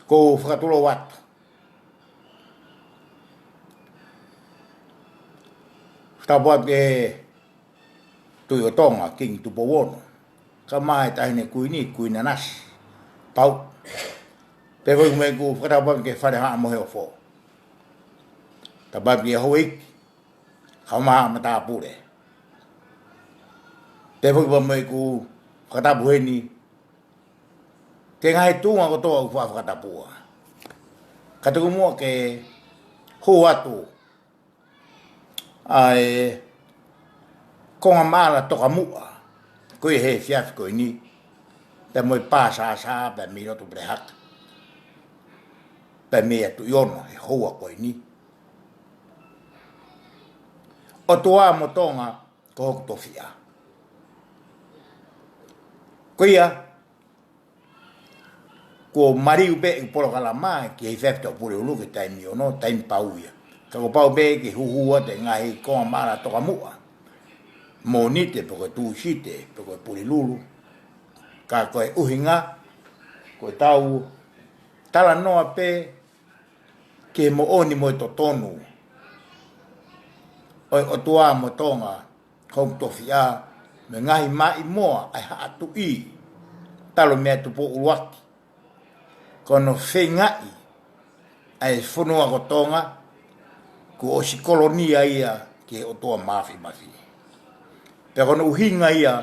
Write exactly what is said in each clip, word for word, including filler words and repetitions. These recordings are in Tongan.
Ko u fakatulou atu. Fakatapu atu ki he Tuʻi ʻo Tonga, Kingi Tupou Ono. Kae ʻumaʻā e Taʻahine Kuini, Kuini Nanasipauʻu. Pea foki mo ʻeku fakatapu atu ki he Fale Haʻa Moheofo. Tapu atu ki he houʻeiki, kae ʻumaʻā e matāpule. Pea foki mo ʻeku fakatapu heni ki he ngaahi tuʻunga kotoa ʻoku faʻa fakatapua. Kae tuku muʻa ke hū atu ʻa e konga maʻala tokamuʻa ko ia he efiafi ko eni, pea mo e pāsāsā pea mei loto Pelehaka, pea mei he Tuʻi Ono he houa ko eni. ʻOtua mo Tonga ko hoku tofiʻa. Ko ia, kuo maliu pē ʻeku polokalama ki he efiafi ʻo Pulelulu ki he taimi ono, taimi pau ia. Ka kuo pau pē ke huhua ʻa e ngaahi konga maʻala tokamuʻa, Mōnite pe ko e Tūsite pe ko e Pulelulu. Ka ko e ʻuhinga, ko ʻetau talanoa pē ki he moʻoni mo e totonu ʻo e ʻOtua mo Tonga ko hoku tofiʻa, mo e ngaahi maʻimoa ʻa e Haʻa Tuʻi, talu mei he Tupou ʻUluaki, ko hono feingaʻi ʻa e fonua ko Tonga kuo ʻosi kolonia ia ki he ʻOtua Māfimafi. Pea ko hono ʻuhinga ia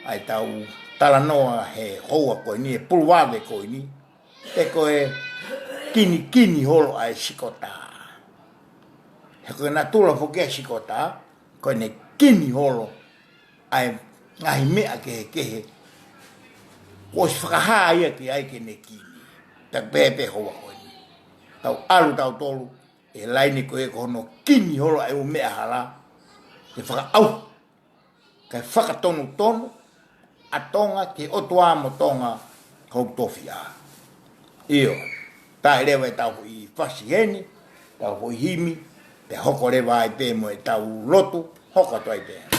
ʻa ʻetau talanoa he houa ko eni, e pulu vave ko eni, pe ko e kinikini holo ʻa e sikota. He ko e natula foki ʻa e sikota, ko ʻene kini holo ʻa e ngaahi meʻa kehekehe kuo ʻosi fakahā ia ki ai ke ne kini. Pea pehē pē houa ko eni, tau ʻalu tautolu he laine ko ia ko hono kini holo ʻa e ʻū meʻa hala, ke fakaʻauha kae fakatonutonu ʻa Tonga ki he ʻOtua mo Tonga ko hoku tofiʻa. ʻIo, tā leva ʻetau foʻi fasi heni, ʻetau foʻi himi, pea hoko leva ai pē mo ʻetau lotu, hoko atu ai pē.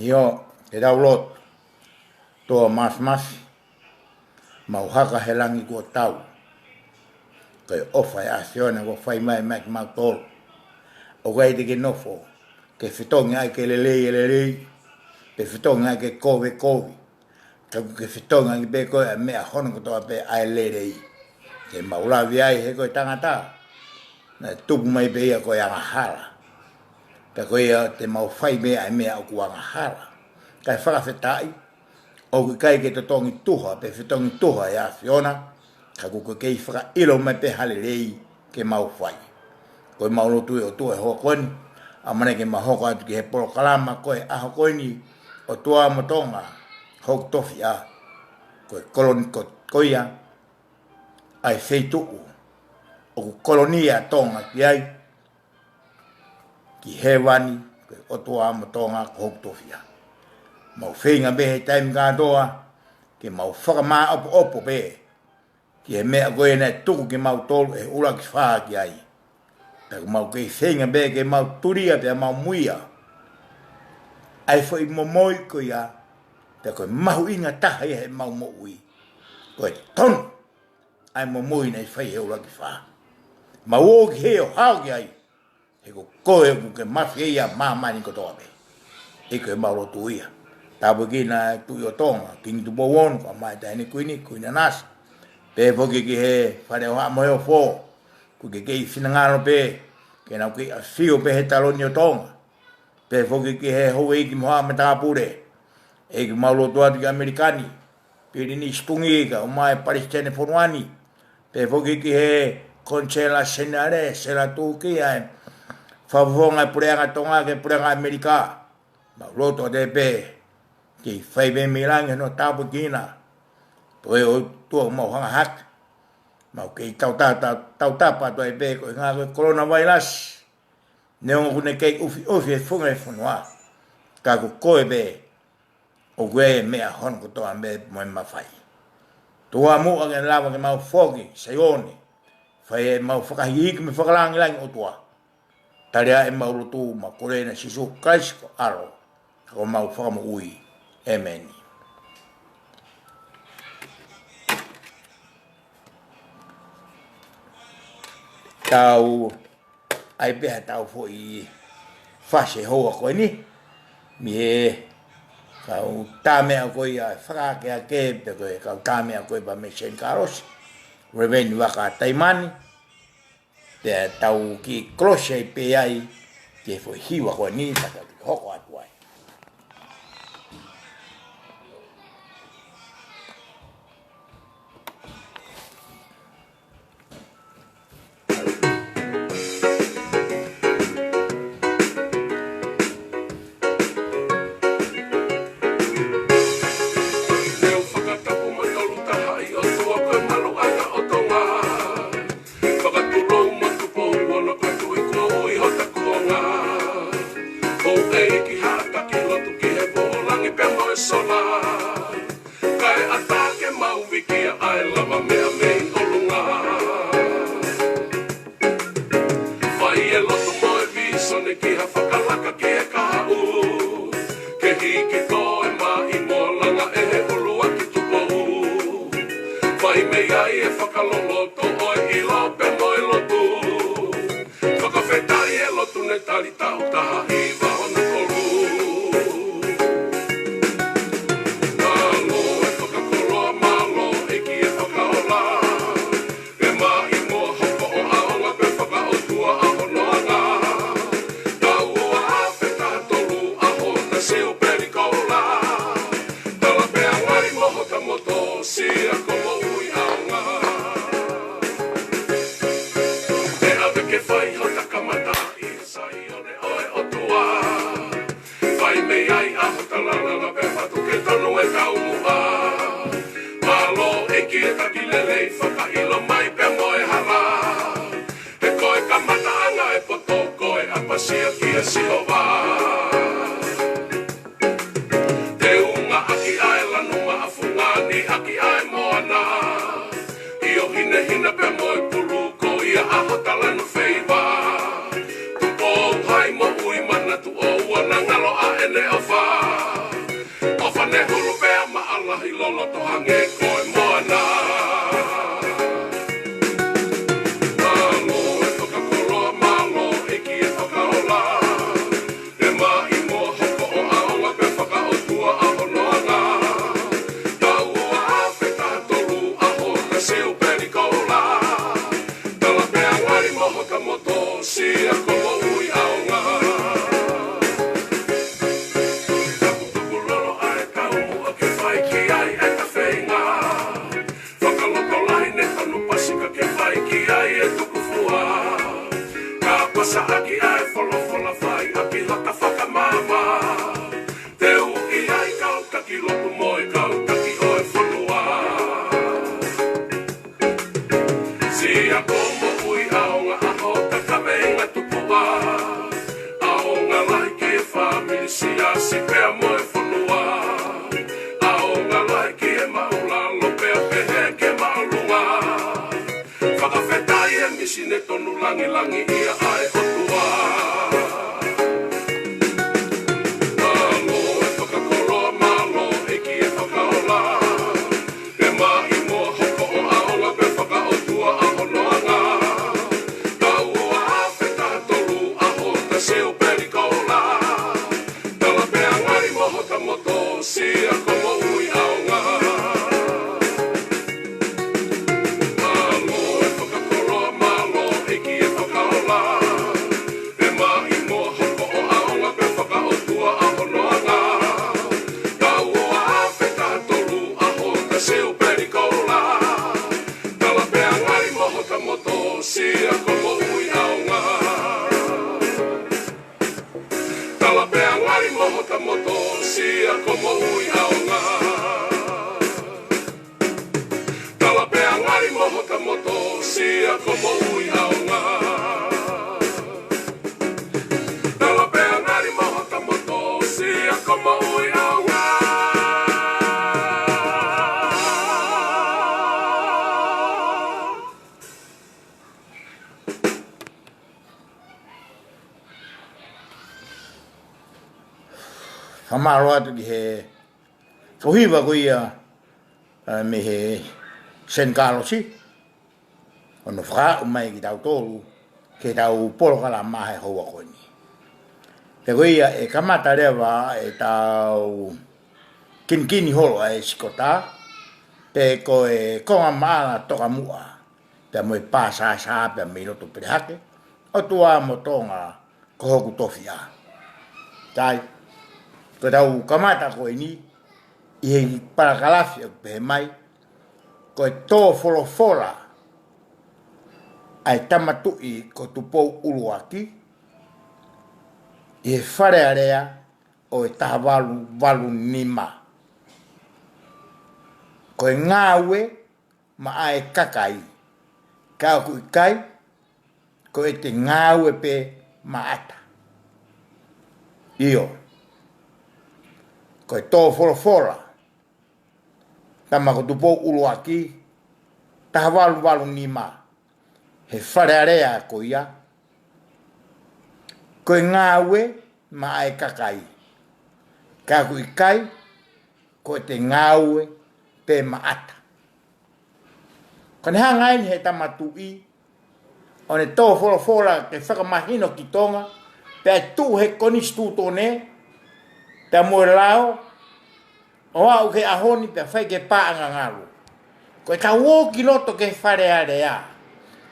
ʻIo, ke tau lotu. ʻOtua Māfimafi, mau haka he langi kuo tau. Ko e ʻofa ʻa e ʻAfiona kuo fai mai maʻa kimautolu. ʻOku ʻikai te ke nofo ke fetongi ai ke lelei e lelei, pe fetongi ai ke kovi e kovi. Ka ʻoku ke fetongi ange pē koe ʻa e meʻa hono kotoa pē ʻa e lelei. Ke mau lave ai he ko e tangata naʻe tupu mai pē ia ko e angahala. Pea ko ia te mau fai pē ʻa e meʻa ʻoku angahala. Kae fakafetaʻi, ʻoku ʻikai ke totongi tuha, pe fetongi tuha ʻe ʻAfiona, ka ʻoku ke kei fakaʻilo mai pē ha lelei ke mau fai. Ko e mau lotu ʻe ʻOtua he houa ko eni, ʻamanaki ke mau hoko atu ki he polokalama ko e ʻaho ko eni, ʻOtua mo Tonga, hoku tofiʻa, ko e koloni ko, ko ia, ʻa e feituʻu ʻoku kolonia ʻa Tonga ki ai, ki hēvani, ko e ʻOtua mo Tonga ko hoku tofiʻa. Mau feinga pē he taimi kātoa, ke mau fakamāʻopoʻopo pē ki he meʻa ko ē naʻe tuku kimautolu ʻe he ʻUluaki Fā ki ai. Pea ʻoku mau kei feinga pē ke mau tulia pea mau muia ʻa e foʻi momoi ko ia, pea ko e mahuʻinga taha ia he mau moʻui. Ko e tonu ʻa e momoi naʻe fai he ʻUluaki Fā. Mau ō ki hē ʻo hao ki ai, he ko koe ʻoku ke mafie ia ʻa māmani kotoa pē. ʻEiki, ko e mau lotu ia. Tāpuekina e Tuʻi ʻo Tonga, Kingi Tupou Ono, kae ʻumaʻā e Taʻahine Kuini, Kuini Nanasī. Pehē foki ki he Fale ʻo Haʻa Moheofo, ʻoku ke kei finangalo pē ke nau kei ʻafio pē he taloni ʻo Tonga. Pehē foki ki he houʻeiki mo haʻa matāpule. ʻEiki, mau lotu atu ki ʻAmelika ni, Pilinisi Tungi kae ʻumaʻā e Palesiteni Fonuani. Pehē foki ki he Konisela Senitale, Sela Tūkia, ʻa e fakafofonga e Puleʻanga Tonga ki he Puleʻanga ʻAmelika. Mau lotu atu ai pē ke fai pē mei langi hono tāpuekina. Ko e ʻOtua mau hanga hake, mau kei tauta-, tau-, tautapa atu ai pē ko e ngaahi coronavirus. Neongo ʻoku ne kei ʻufiʻufi e funga e fonua, ka ko koe pē ʻoku ʻi ai e meʻa hono kotoa pē mo e mafai. Tuku muʻa ke lava ke mau foki, Saione, fai e mau fakahīkihiki mo e fakalāngilangi, ʻOtua. Tali ʻa e mau lotu, mau kole ʻia Sīsū Kalaisi ko e ʻAlo, ko homau Fakamoʻui. ʻĒmeni. Tau ʻai pē ha tau foʻi fasi he houa ko eni, mei he kau tā meʻa ko ia fakaakeake, pe ko e kau tā meʻa ko ia pea mei Seni Kalosi, Leveni Vaka Taimani, pea tau kiʻi kolosi ai pē ai ki he foʻi hiva ko eni, ka tau hoko atu ai. Leo fakatapu mo e ʻOtua Tahaʻi, ʻOtua ko e Maluʻanga ʻo Tonga. Fakatulou mo Tupou Ono ko e Tuʻi kuo ui hota kuonga. Houʻeiki, haʻa taki, lotu ki he pōlangi pea mo e sola. Kae ʻatā ke mau vikia ʻa e lava meʻa mei ʻolunga. Fai e lotu mo e vīsone ki ha fakalaka ki he kahaʻu, ke hiki ko e maʻimoa langa ʻe he ʻUluaki Tupou. Fai mei ai e fakaloloto ʻo e ʻilo pea mo e lotu. Fakafetaʻi e lotu ne tali taʻu taha hiva ono tolu. Mālō e fakakoloa, mālō ʻEiki e fakaola. Pea maʻimoa hoko ʻo ʻaonga pea fakaʻotua ʻa hono anga. Taʻu ua afe taha tolu ʻaho na siu peli koula. Tala pea ngali mo hota moto sia ko moʻui ʻaonga. Te ʻave ke fai hota kamata ʻi Saione ʻo e ʻOtua. Fai mei ai ʻa hota langa pea fatu ke tonu e taumuʻa. Mālō ʻEiki e taki lelei fakaʻilo mai pea mo e hala. He ko e kamataʻanga e poto ko e ʻapasia kia Sihova. Teunga ʻaki ʻa e lanu maʻa, fungani ʻaki ʻa e moana. ʻIo hinehina pea mo e pulu ko ia ʻa hota lanu feiva. Tupou hai moʻui manatu ʻoua naʻa ngalo ʻa ʻene ʻofa. Siasi pea mo e fonua. ʻAonga lahi ki he māʻulalo pea pehē ki he māʻolunga. Fakafetaʻi e misi ne tonu langilangiʻia ʻa e ʻOtua. Mālō e fakakoloa, mālō ʻEiki e Fakaola. Pea maʻimoa hoko ʻo ʻaonga pea fakaʻotua ʻa hono anga. Taʻu ua afe taha tolu ʻaho ta seo peli kola. Tala pea ngali mo hota moto, sia ko moʻui ʻaonga. Mālō e fakakoloa, mālō ʻEiki e Fakaola. Pea maʻimoa hoko ʻo ʻaonga pea fakaʻotua ʻa hono anga. Taʻu ua afe taha tolu ʻaho ta seo peli kola. Tala pea ngali mo hota moto, sia ko moʻui ʻaonga. Tala pea ngali mo hota moto, sia ko moʻui ʻaonga. Tala pea ngali mo hota moto, sia ko moʻui ʻaonga. Tala pea ngali mo hota moto, sia ko moʻui ʻaonga. Fakamālō atu ki he kau hiva ko ia, ā, mei he Seni Kalosi, ʻo ne fakaaʻu mai kitautolu ki heʻetau polokalama he houa ko eni. Pea ko ia ʻe kamata leva ʻetau kinikini holo ʻa e sikota, pe ko e konga maʻala tokamuʻa, pea mo e pāsāsā, pea mei loto pele hake, ʻOtua mo Tonga ko hoku tofiʻa. Sai, ko ʻetau kamata ko eni, ʻi he palakalafi ʻoku pehē mai, ko e tō folofola ʻa e Tama Tuʻi ko Tupou ʻUluaki, ʻi he Fale Alea ʻo e taha valu valu nima. Ko e ngāue maʻa e kakai, ka ʻoku ʻikai, ko ʻete ngāue pē maʻata. ʻIo, ko e tō folofola, Tama ko Tupou ʻUluaki, taha valu valu nima, he Fale Alea ko ia, ko e ngāue maʻa e kakai, ka ʻoku ʻikai, ko ʻete ngāue pē maʻata. Ka ne hanga eni he Tama Tuʻi ʻo ne tō folofola ke fakamahino ki Tonga, pea tuʻu he konisitūtone, pea mo e lao, ʻo aʻu ki he ʻaho ni pea fai ki he paʻanga ngalu. Ko ʻetau ō ki loto ki he Fale Alea,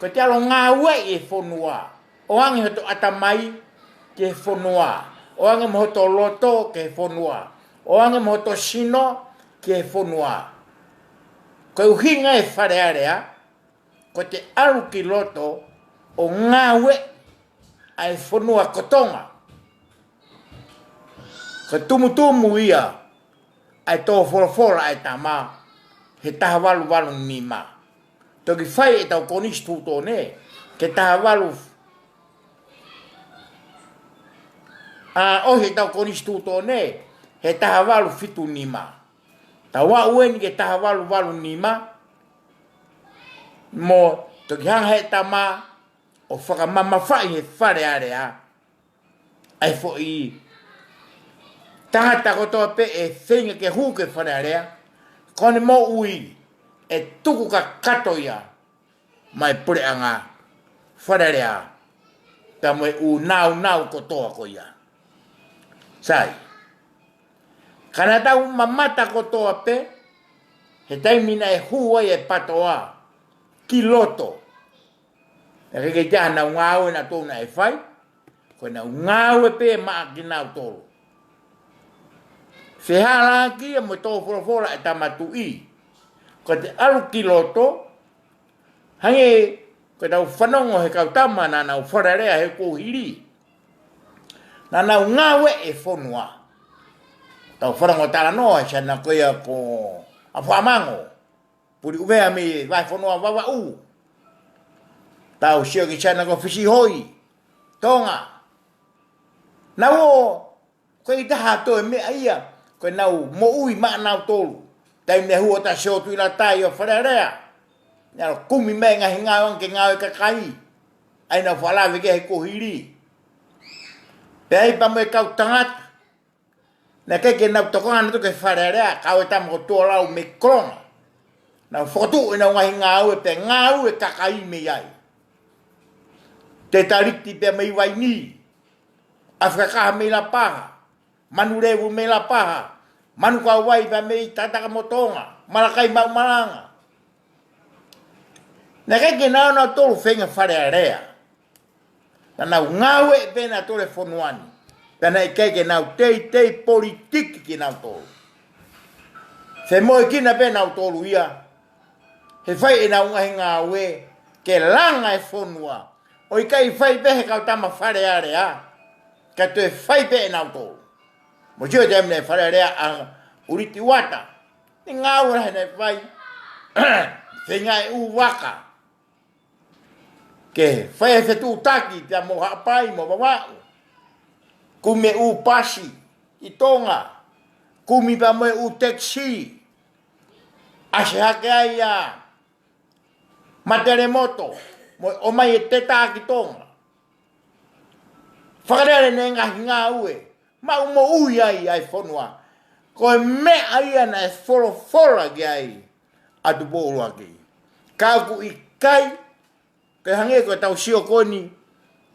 ko ʻete ʻalu ʻo ngāueʻi e fonua, ʻoange hoto ʻatamai ki he fonua, ʻoange mo hoto loto ki he fonua, ʻoange mo hoto sino ki he fonua. Ko e ʻuhinga e Fale Alea, ko ʻete ʻalu ki loto ʻo ngāueʻi ʻa e fonua ko Tonga. Ko e tumutumu ia ʻa e tō folofola ʻa e Tama he taha valu valu nima. Toki fai ʻetau konisitūtone ke taha valu, ʻa, ʻosi ʻetau konisitūtone he taha valu fitu nima. Tau aʻu eni ki he taha valu valu nima, mo toki hanga he Tama ʻo fakamamafaʻi he Fale Alea ʻa e foʻi tangata kotoa pē ʻe feinga ke hū ki he Fale Alea, ko ʻene moʻui ʻe tuku kakato ia maʻa e puleʻanga Fale Alea, pea mo e ʻū nāunau kotoa ko ia. Sai. Ka naʻa tau mamata kotoa pē, he taimi naʻe hū ai e PATOA ki loto, naʻe ʻikai ke ʻi ai hanau ngāue naʻa tonu naʻe fai, ko ʻenau ngāue pē maʻa kinautolu. Fehālaaki ia mo e tō folofola ʻa e Tama Tuʻi, ko ʻete ʻalu ki loto, hangē ko ʻetau fanongo he kau tama naʻa nau Fale Alea he kuohili. Naʻa nau ngāueʻi e fonua. Tau fanongo talanoa he siana ko ia ko ʻAfuʻamango, Puliʻuvea mei Vahefonua Vavaʻu. Tau sio ki he siana ko Fisihoi, Tonga. Nau ō Ko e taha atu e meʻa ia, ko ʻenau moʻui maʻanautolu. Taimi naʻe hū ʻo Tasi ʻo Tuʻi Latai ʻo Fale Alea, naʻe ʻalu ʻo kumi mai e ngaahi ngāue ke ngāue e kakai. ʻA ia naʻa nau fakalave ki he kuohili. Pea ʻi ai pea mo e kau tangata naʻe ʻikai ke nau tokanga nautolu ki Fale Alea, kau e tama ko Tuʻolau mei Kolonga. Nau fokotuʻu ʻenau ngaahi ngāue pea ngāue e kakai mei ai. Te Taliti pea mei Vainī, ʻAfika Kaha mei Lapaha, Manulevu mei Lapaha, Manukauvai pea mei Takatakamotooga, Malakai Maʻumalanga. Naʻe ʻikai ke nau ō nautolu ʻo feinga Fale Alea. Naʻa nau ngāue pē nautolu he fonua ni. Pea naʻe ʻikai ke nau teitei politiki kinautolu. Femoʻuekina pē nautolu ia he fai ʻenau ngaahi ngāue ke langa e fonua. ʻO ʻikai fai pē he kau tama Fale Alea, ka toe fai pē ʻenautolu. Mou sio he taimi naʻe Fale Alea ʻa Uliti Uata, ne ngāue lahi naʻe fai. Feinga e ʻū vaka ke fai e fetuʻutaki pea mo Haʻapai mo Vavaʻu. Kumi e ʻū pasi ʻi Tonga. Kumi pea mo e ʻū tekisī. ʻAsi hake ai ʻa Matelemoto mo e ʻomai e teta ki Tonga. Fakalele ʻene ngaahi ngāue, maʻu moʻui ai ʻa e fonua. Ko e meʻa ia naʻe folofola ki ai ʻa Tupou ʻUluaki. Ka ʻoku ʻikai, ke hangē ko ʻetau sio ko eni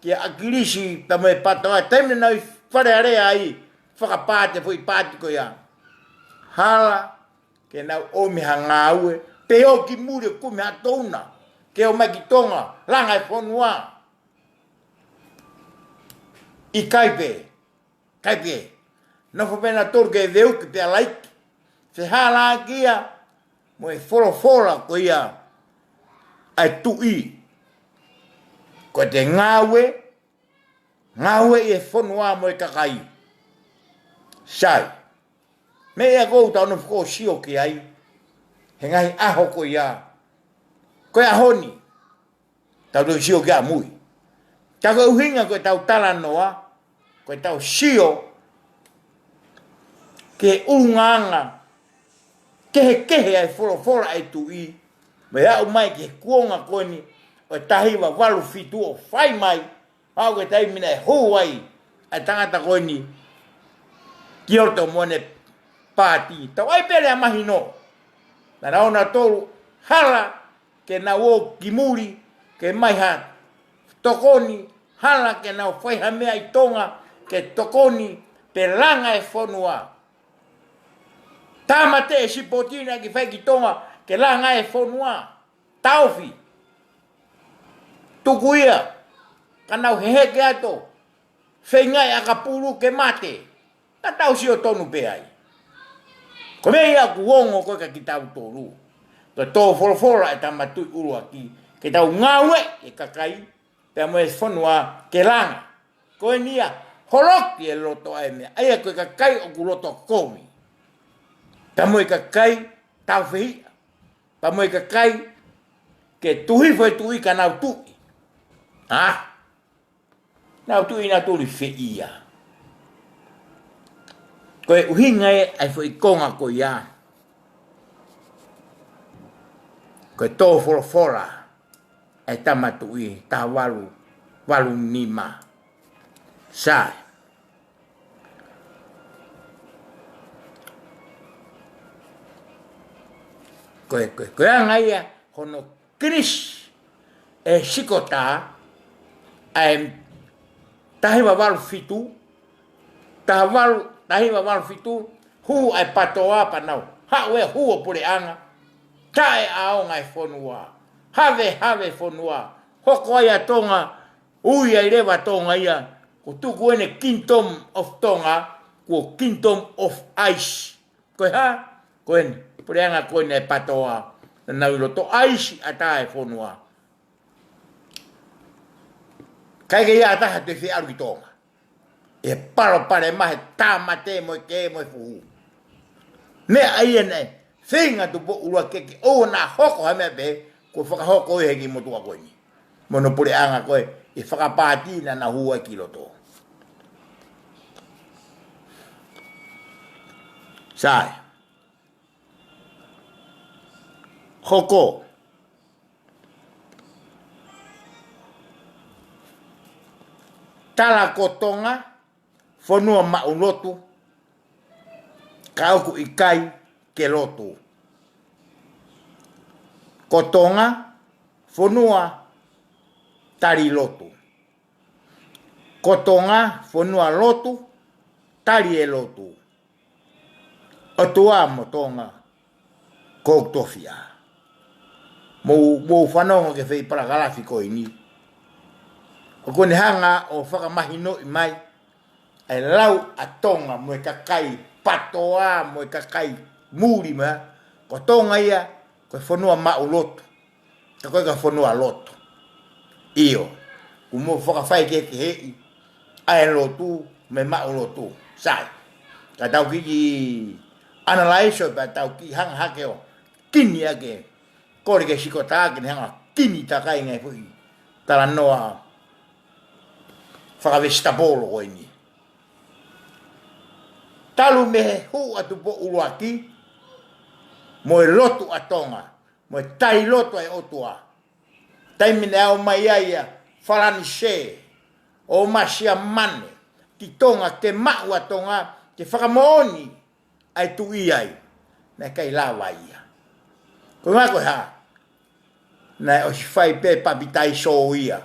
kia ʻAkilisi pea mo e PATOA, taimi naʻa nau ʻi Fale Alea ai, fakapaati e foʻi paati ko ia. Hala ke nau ʻomi ha ngāue, pe ō ki muli ʻo kumi ha touna ke ō mai ki Tonga, langa e fonua. ʻIkai pē, ʻikai pē. Nofo pē nautolu ke veuki pea laiki. Fehālaaki ia mo e folofola ko ia ʻa e tuʻi. Ko ʻete ngāue, ngāueʻi e fonua mo e kakai. Sai. Meʻa ia ʻoku tau nofo ʻo sio ki ai he ngaahi ʻaho ko ia. Ko e ʻaho ni, tau toe sio ki ʻamui. Ka ko e ʻuhinga ko ʻetau talanoa, ko ʻetau sio ki he ʻulungaanga kehekehe ʻa e folofola ʻa e tuʻi, mo e aʻu mai ki he kuonga ko eni ʻo e taha hiva valu fitu ʻo fai mai, aʻu ki he taimi naʻe hū ai ʻa e tangata ko eni ki loto mo ʻene paati. Tau ʻai pē lea mahino. Naʻa nau ō nautolu, hala ke nau ō ki muli ke ʻomai ha tokoni, hala ke nau fai ha meʻa ʻi Tonga ke tokoni pe langa e fonua. Tāmateʻi e sipoti naʻe ʻikai fai ki Tonga ke langa e fonua. Taʻofi. Tuku ia, ka nau heheke atu, feingaʻi ʻakapulu ke mate. Ka tau sio tonu pē ai. Ko e meʻa ia ʻoku ongo ko ē kia kitautolu. Ko e tō folofola ʻa e Tama Tuʻi ʻUluaki, ke tau ngāueʻi e kakai pea mo e fonua ke langa. Ko eni ia, holoki e loto ʻa e meʻa, ʻa ia ko e kakai ʻoku loto kovi. Pea mo e kakai tāufehiʻa. Pea mo e kakai ke tuʻu hifo e tuʻi ka nau tuʻi. ʻA? Nau tuʻi nautolu ʻi fē ia? Ko e ʻuhinga ē ʻa e foʻi konga ko ia. Ko e tō folofola ʻa e Tama Tuʻi, taha valu valu nima. Sai. Ko e, ko e, ko e anga ia hono kilisi ʻe Sikota ʻa e taha hiva valu fitu, taha valu, taha hiva valu fitu, hū ʻa e PATOA pea nau haʻu ʻo hū ʻo puleʻanga, taʻeʻaonga e fonua, havehave e fonua, hoko ai ʻa Tonga, ui ai leva Tonga ia, ko e tuku ʻene Kingdom of Tonga, ko e Kingdom of Ice. Ko e hā? Ko eni, puleʻanga ko eni ʻa e PATOA, naʻa nau ʻi loto ʻaisi ʻatā e fonua. ʻIkai ke ʻi ai ha taha te fie ʻalu ki Tonga. ʻE palopalema he tāmate mo e kē mo e fuhu. Meʻa ia naʻe feinga Tupou ʻUluaki ke ʻoua naʻa hoko ha meʻa pehē, kuo fakahoko ia ʻe he kiʻi motuʻa ko eni mo hono puleʻanga ko ē, ʻi he fakapaati naʻa nau hū ai ki loto. Sai. Hoko. Tala ko Tonga, fonua maʻu lotu, ka ʻoku ʻikai ke lotu. Ko Tonga, fonua tali lotu. Ko Tonga, fonua lotu, tali e lotu. ʻOtua mo Tonga, kou tofiʻa. Mou, mou fanongo ki he foʻi palakalafi ko eni. ʻOku ne hanga ʻo fakamahinoʻi mai ʻa e lau ʻa Tonga mo e kakai PATOA mo e kakai muli mai, ko Tonga ia, ko e fonua maʻu lotu. Ka ko e ka fonua lotu. ʻIo, ʻoku mou fakafaikehekeheʻi ʻa e lotu mo e maʻu lotu. Sai. Ka tau kiʻi analyze ʻo pea tau kiʻi hanga hake ʻo kini ake. Kole ke sikota ke ne hanga kini takai ngaahi foʻi talanoa fakavesitapolo ko eni. Talu mei he hū ʻa Tupou ʻUluaki, mo e lotu ʻa Tonga, mo e tali lotu ʻa e ʻOtua. Taimi naʻe ō mai ai ʻa Falanisē, ʻo ʻomai ʻa Siamane ki Tonga ke maʻu ʻa Tonga, ke fakamoʻoni ʻa e tuʻi ai. Naʻe ʻikai lava ia. Ko e ʻuhinga ko e hā? Naʻe ʻosi fai pē papitaiso ia.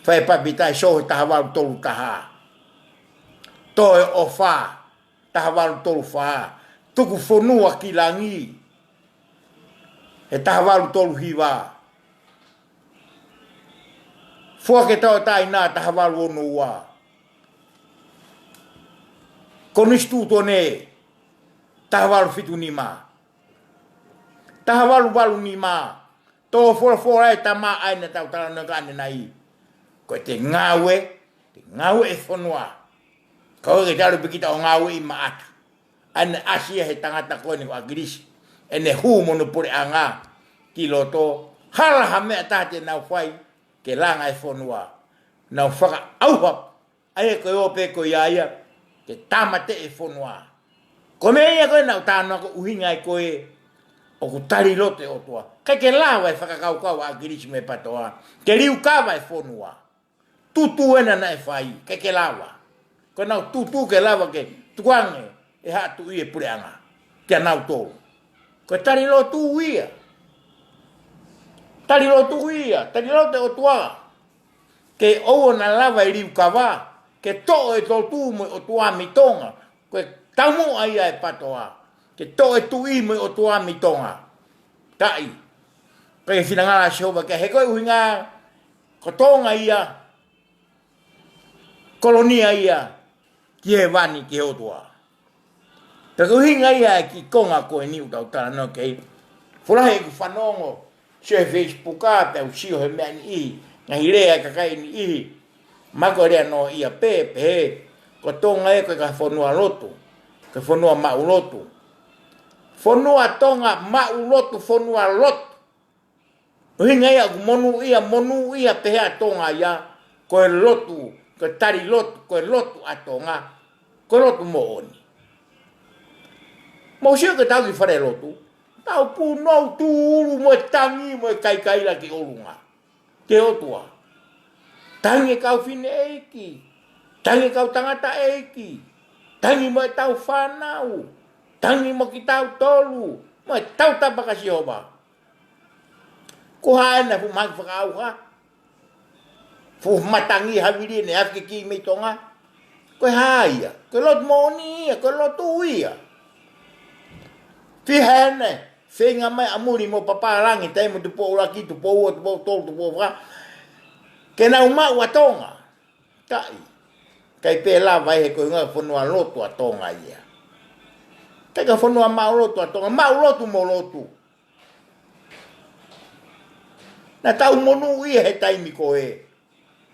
Fai papitaiso he taha valu tolu taha. Toe ʻofa, taha valu tolu fā. Tuku fonua ki langi he taha valu tolu hiva. Foaki e tauʻatāina, taha valu ono ua. Konisitūtone, taha valu fitu nima. Taha valu valu nima. Tō folofola e tama ʻa ē naʻa tau talanoa ki ai ʻanenai. Ko e te ngāue, te ngāue e fonua. Ka ʻoku ʻikai ke talu pē kita ʻo ngāueʻi maʻata. ʻA ē naʻe ʻasi ia he tangata ko eni ko ʻAkilisi. ʻEne hū mo hono puleʻanga ki loto. Hala ha meʻa taha te nau fai ke langa e fonua. Nau fakaʻauha ʻa ia ko e ō pē ko ia ia ke tāmateʻi e fonua. Ko e meʻa ia ko ē naʻa ku talanoa ko e ʻuhinga ai ko ē ʻoku tali lotu e ʻOtua. ʻIkai ke lava e fakakaukau ʻa ʻAkilisi mo e PATOA ke liukava e fonua. Tūtū ena naʻe fai, ʻikai ke lava. Ko ʻenau tūtū ke lava ke tukuange ʻe Haʻa Tuʻi e puleʻanga kia nautolu. Ko e tali lotu ia. Tali lotu ia, tali lotu e ʻOtua. Ke ʻoua naʻa lava e liukava, ke toʻo e lotu mo e ʻOtua mei Tonga. Ko e taumuʻa ia e PATOA. Ke toʻo e tuʻi mo e ʻOtua mei Tonga. Taʻi. Ko e finangalo ʻa Sihova ke he ko e ʻuhinga ko Tonga ia, kolonia ia, ki hēvani, ki he ʻOtua. Pea ko e ʻuhinga ia e kiʻi konga ko eni ʻoku tau talanoa ki ai. Folahi ʻeku fanongo, sio he Facebook ā, pea u sio he meʻa niʻihi, ngaahi lea e kakai niʻihi. Mako e lea noa ia pē, pehē, ko Tonga ē ko e ka fonua lotu, ko e fonua maʻu lotu. Fonua Tonga maʻu lotu, fonua lotu. ʻUhinga ia ʻoku monūʻia, monūʻia pehē ʻa Tonga ia, ko e lotu, ko e tali lotu, ko e lotu ʻa Tonga, ko e lotu moʻoni. Mou sio ke tau ki fale lotu, tau punou tūʻulu mo e tangi mo e kaikaila ki ʻolunga. Ki he ʻOtua. Tangi e kau fineʻeiki, tangi e kau tangataʻeiki, tangi mo e tau fānau, tangi mo kitautolu, mo e tau tapa ka Sihova. Ko hai ena fuʻu mahaki fakaʻauha? Fuʻu matangi havili ʻene afi ki mei Tonga? Ko e hā ia? Ko e lotu moʻoni ia, ko e lotu ia. Fiha ena, feinga mai ʻa muli mo pāpālangi, taimi Tupou ʻUluaki, Tupou Ua, Tupou Tolu, Tupou Fā. Ke nau maʻu ʻa Tonga. Taʻi. ʻIkai pē lava ia he ko e ʻuhinga fonua lotu ʻa Tonga ia. ʻIkai ka fonua maʻu lotu ʻa Tonga, maʻu lotu mo lotu. Naʻa tau monūʻia he taimi ko ē.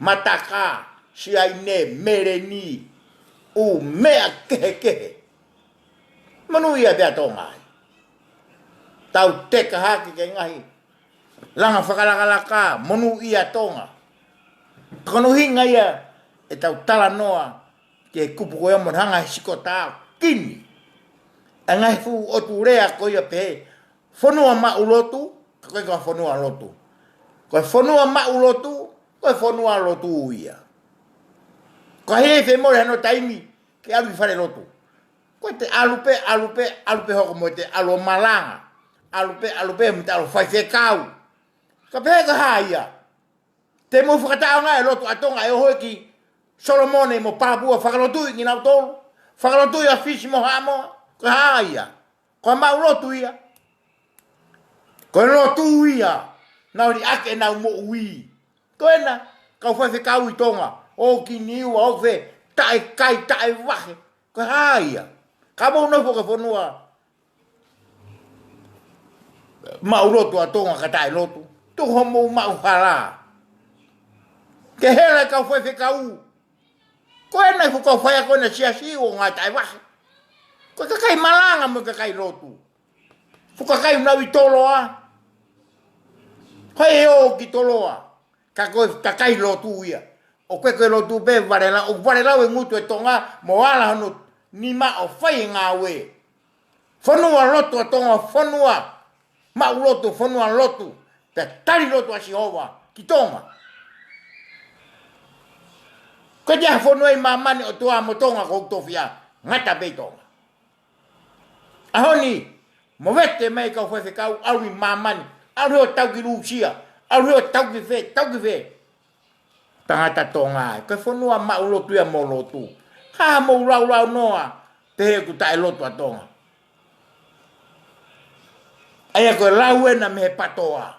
Mataka, siaine, meleni, ʻū meʻa kehekehe. Monūʻia pē ʻa Tonga ai. Tau teka hake ki he ngaahi langa fakalakalaka, monūʻia ʻa Tonga. Ko hono ʻuhinga ia ʻetau talanoa ki he kupu ko ia mo hanga he sikota ʻIni. ʻA e ngaahi fuʻu ʻotu lea ko ia pehē, fonua maʻulotu, ka ko e ka fonua lotu. Ko e fonua maʻulotu, ko e fonua lotu ia. Ko e hā e femoʻi hano taimi ke ʻalu ki fale lotu? Ko e te ʻalu pē, ʻalu pē, ʻalu pē hoko mo e te ʻalu ʻo malanga. ʻAlu pē, ʻalu pē, mo te ʻalu faifekau. Ka pehē ka hā ia? Te mou fakataʻo ngai e lotu ʻa Tonga ʻe ʻoho ki Solomone mo Papua, fakalotuʻi kinautolu. Fakalotuʻi ʻa Fisi mo Haʻamoa. Ko e hā ia? Ko e maʻulotu ia. Ko e lotu ia. Naʻa nau liʻaki ʻenau moʻui. Ko ena, kau faifekau ʻi Tonga. ʻO ki Niua, ʻo fē, taʻe kai, taʻe vahe. Ko e hā ia? Ka mou nofo ki he fonua maʻulotu ʻa Tonga ka taʻe lotu. Tuku hoʻomou maʻu hala. Ke hela e kau faifekau. Ko ena e fuʻu kau faiako ʻena siasi ʻo ngā taʻe vahe. Ko e kakai malanga mo e kakai lotu. Fuʻu kakai ʻoku nau ʻi Toloa. Hoi ʻo ki Toloa. Ka ko e kakai lotu ia. ʻOku ʻikai ko e lotu pē valelau, ʻoku valelau e ngutu e Tonga mo ala hono nima ʻo fai e ngāue. Fonua lotu ʻa Tonga, fonua maʻulotu, fonua lotu, pea tali lotu ʻa Sihova ki Tonga. Ko e ʻi ai ha fonua ʻi māmani ʻo tuʻa mo Tonga ko e tofiʻa, ngata pē ʻi Tonga. ʻAho ni, movete mai kau faifekau, ʻalu ʻi māmani, ʻalu he ʻo tau ki Lūsia, ʻalu he ʻo tau ki fē, tau ki fē. Tangata Tonga, ko e fonua maʻulotu ia mo lotu. Ka mou laulau noa, pehē ʻoku taʻe lotu ʻa Tonga. ʻA ia ko e lau ena mei he patoa,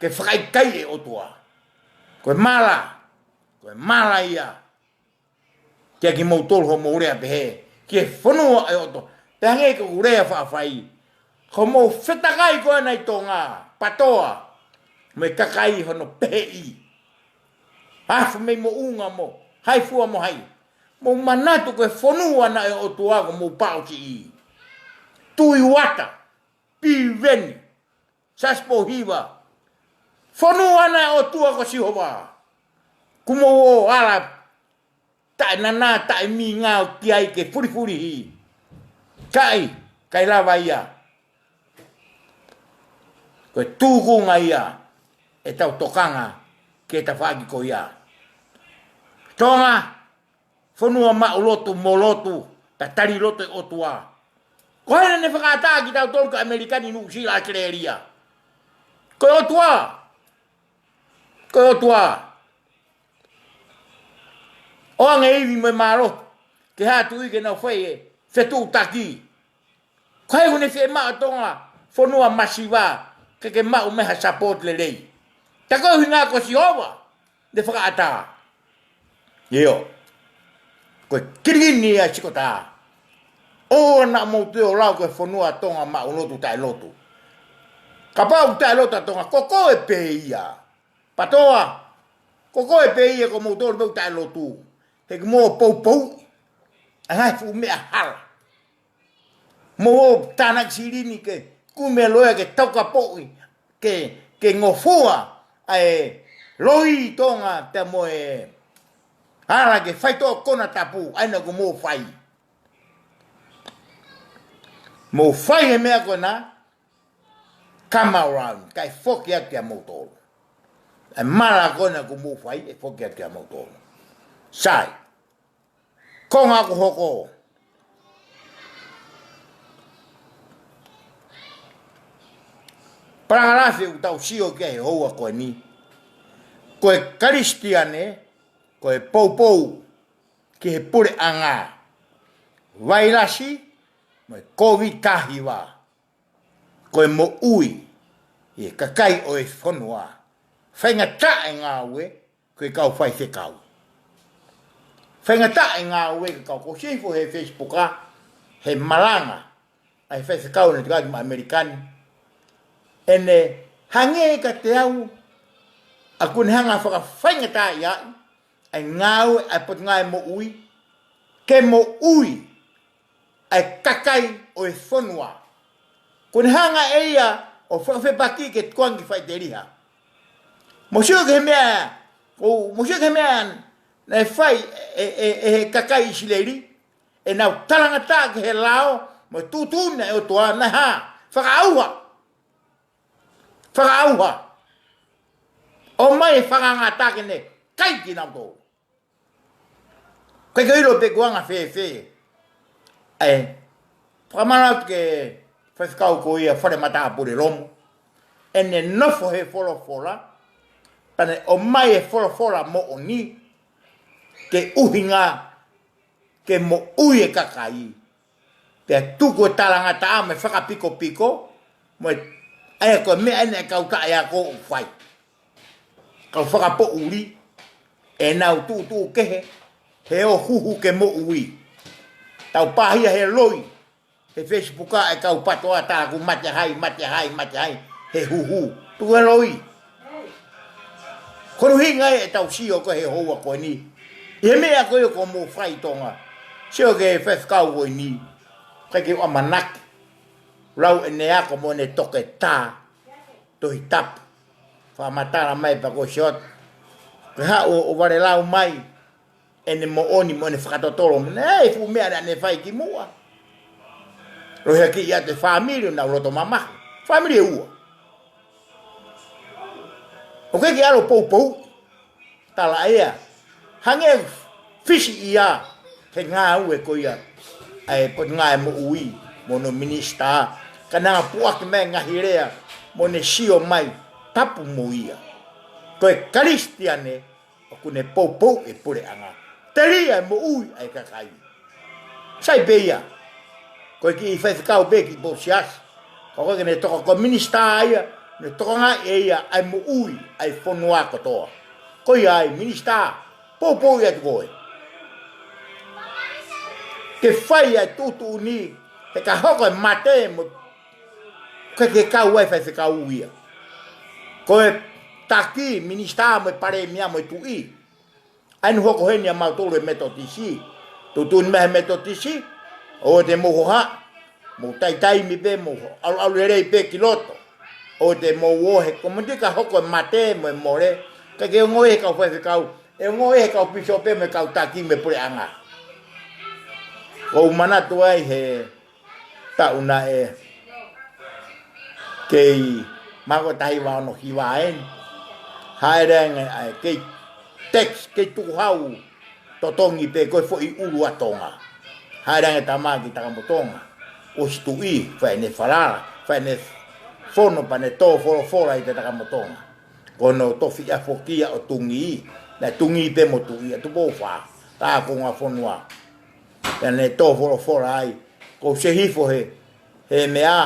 ke fakaʻikaiʻi e ʻOtua. Ko e mala, ko e mala ia. Kia kimoutolu hoʻomou lea pehē, ki he fonua ʻo e ʻOtua. Pea hangē ko ʻeku lea faʻa fai. Ko hoʻomou fetakai ko ena ʻi Tonga, patoa, mo e kakai hono peheʻi. Afu mei moʻunga mo, hai fua mo hai. Mou manatu ko e fonua ena ʻo e ʻOtua ko hoʻomou paʻo ki ai. Tuʻi Uata, Piveni, Saspo Hiva. Fonua ena ʻo e ʻOtua ko Sihova. Kuo mou ō ala taʻe nana, taʻe mingao ki ai ke fulifulihi. Kai, kai lava ia. Ko e tūkunga ia ʻetau tokanga ki he tafaʻaki ko ia. Tonga, fonua maʻulotu mo lotu, pea tali lotu e ʻOtua. Ko hai naʻa ne fakaʻatā kitautolu ki ʻAmelika ni, Nuʻusila, ʻAositelēlia? Ko e ʻOtua. Ko e ʻOtua. ʻOange ivi mo e mālohi ke hā atu ʻi ke nau fai e fetuʻutaki. Ko hai ʻoku ne fiemaʻu ʻa Tonga fonua masiva ke ke maʻu mai ha support lelei? Ka ko e ʻuhinga ko Sihova ne fakaʻatā. ʻIo. Ko e kilini ia e sikota. ʻOua naʻa mou toe lau ko e fonua Tonga maʻulotu taʻe lotu. Kapau taʻe lotu ʻa Tonga, ko koe pē ia. Patoa, ko koe pē ia ko moutolu pē ʻoku taʻe lotu. He ʻoku mou poupou ʻa e ngaahi fuʻu meʻa hala. Mou ō tānaki silini ke kumi e loea ke taukapoʻi, ke, ke ngofua ʻa e loi ʻi Tonga pea mo e ala ke faitoʻo konatapu, ʻa ia naʻa ʻoku mou fai. Mou fai e meʻa ko ena, come around, kae foki atu kia moutolu. E mala ko ena ʻoku mou fai, ʻe foki atu kia moutolu. Sai. Konga ʻoku hoko. Palangalafi ʻoku tau sio ki ai he houa ko eni. Ko e Kalisitiane, ko e poupou ki he puleʻanga. Vailasi, mo e Kōviti taha hiva. Ko e moʻui ʻi he kakai ʻo e fonua. Faingataʻa e ngāue ko e kau faifekau. Faingataʻa e ngāue ko e kau ko sifo he Facebook ʻa, he malanga ʻa e faifekau naʻe tokanga ki ʻAmelika ni. ʻEne hangē kiate au ʻoku ne hanga fakafaingataʻaʻi ʻa e ngāue ʻa e Potungāue Moʻui ke moʻui ʻa e kakai ʻo e fonua. Ko ʻene hanga ʻe ia ʻo fakafepaki ke tukuange ki faʻiteliha. Mou sio ki he meʻa, ko, mou sio ki he meʻa naʻe fai ʻe, ʻe, ʻe he kakai ʻIsileli, ʻenau talangataʻa ki he lao mo e tuʻutuʻuni ʻa e ʻOtua naʻe hā? Fakaʻauha. Fakaʻauha. ʻOmai e fakangatangata ke ne kai kinautolu. ʻIkai ke ʻilo pe ko e anga fēfē. ʻE, fakamālō atu ki he faifekau ko ia Fale Matāpule Lomo. ʻEne nofo he folofola, pea ne ʻomai e folofola moʻoni, ke ʻuhinga ke moʻui e kakai. Pea tuku e talangataʻa mo e fakapikopiko, mo e, ʻa ia ko e meʻa ʻeni ʻa e kau taʻeako ʻoku fai. Kau fakapoʻuli, ʻenau tuʻutuʻu kehe, he ʻoku huhu ke moʻui. Tau pāhia he loi, he Facebook ʻa e kau patoa, tā kuo mate hai, mate hai, mate hai, he huhu. Tuku e loi. Ko e ʻuhinga ia ʻetau sio ko ē he houa ko eni. ʻI he meʻa ko ē ʻoku mou fai Tonga. Sio ki he faifekau ko eni. ʻIkai ke u ʻamanaki. Lau ʻene ako mo ʻene toketā. Tohi Tapu. Fakamatala mai pea ko e sio atu. Ke haʻu ʻo vale lau mai ʻene moʻoni mo ʻene fakatotolo. Mo ʻene, ʻe, fuʻu meʻa naʻa ne fai kimuʻa. Lohiakiʻi atu e fāmili ʻo nau loto mamahi. Fāmili ʻe ua. ʻOku ʻikai ke ʻalu ʻo poupou. Tala ia. Hangē fisi ia he ngāue ko ia ʻa e Potungāue Moʻui mo hono minisitā. Ka ne hanga ʻo puʻaki mai e ngaahi lea mo ne sio mai tapu mo ia. Ko e Kalisitiane ʻoku ne poupou e puleʻanga. Telia e moʻui ʻa e kakai. Sai pē ia. Ko e kiʻi faifekau pē kiʻi pousiasi. Ka ko e ke ne toka ko e minisitā ia, ne tokangaʻi ʻe ia ʻa e moʻui ʻa e fonua kotoa. Ko ia ai minisitā, poupou ia atu koe. Ke fai ʻa e tuʻutuʻuni, he ka hoko e mate mo, ʻikai ke kau ai faifekau ia. Ko e taki, minisitā mo e palēmia mo e tuʻi. ʻA eni hoko heni ʻa mautolu e Metotisi. Tuʻutuʻuni mai he Metotisi, ʻoua te mou hohaʻa, mou taitaimi pē, mou ʻaluʻalu lelei pē ki loto. ʻOua te mou ō he komiunitī ka hoko e mate mo e mole, ʻikai ke ongoʻi he kau faifekau, ʻe ongoʻi he kau pīsope mo e kau taki mo e puleʻanga. ʻOku ou manatu ai he taʻu naʻe kei mako tahi vā ono ki vā eni. Haʻele ange ʻa e kei tax, kei tukuhau totongi pē ko e foʻi ʻulu ʻa Tonga. Haʻele ange tama ki Takamotonga. ʻOsi tuʻi, fai ʻene falala, fai ʻene fono pea ne tō folofola ʻi te Takamotonga. Ko hono tofiʻa foki ia ʻo Tungī, naʻe Tungī pē mo Tuʻi ʻa Tupou Fā, tā konga fonua. Pea ne tō folofola ai, ko se hifo he, he meʻa,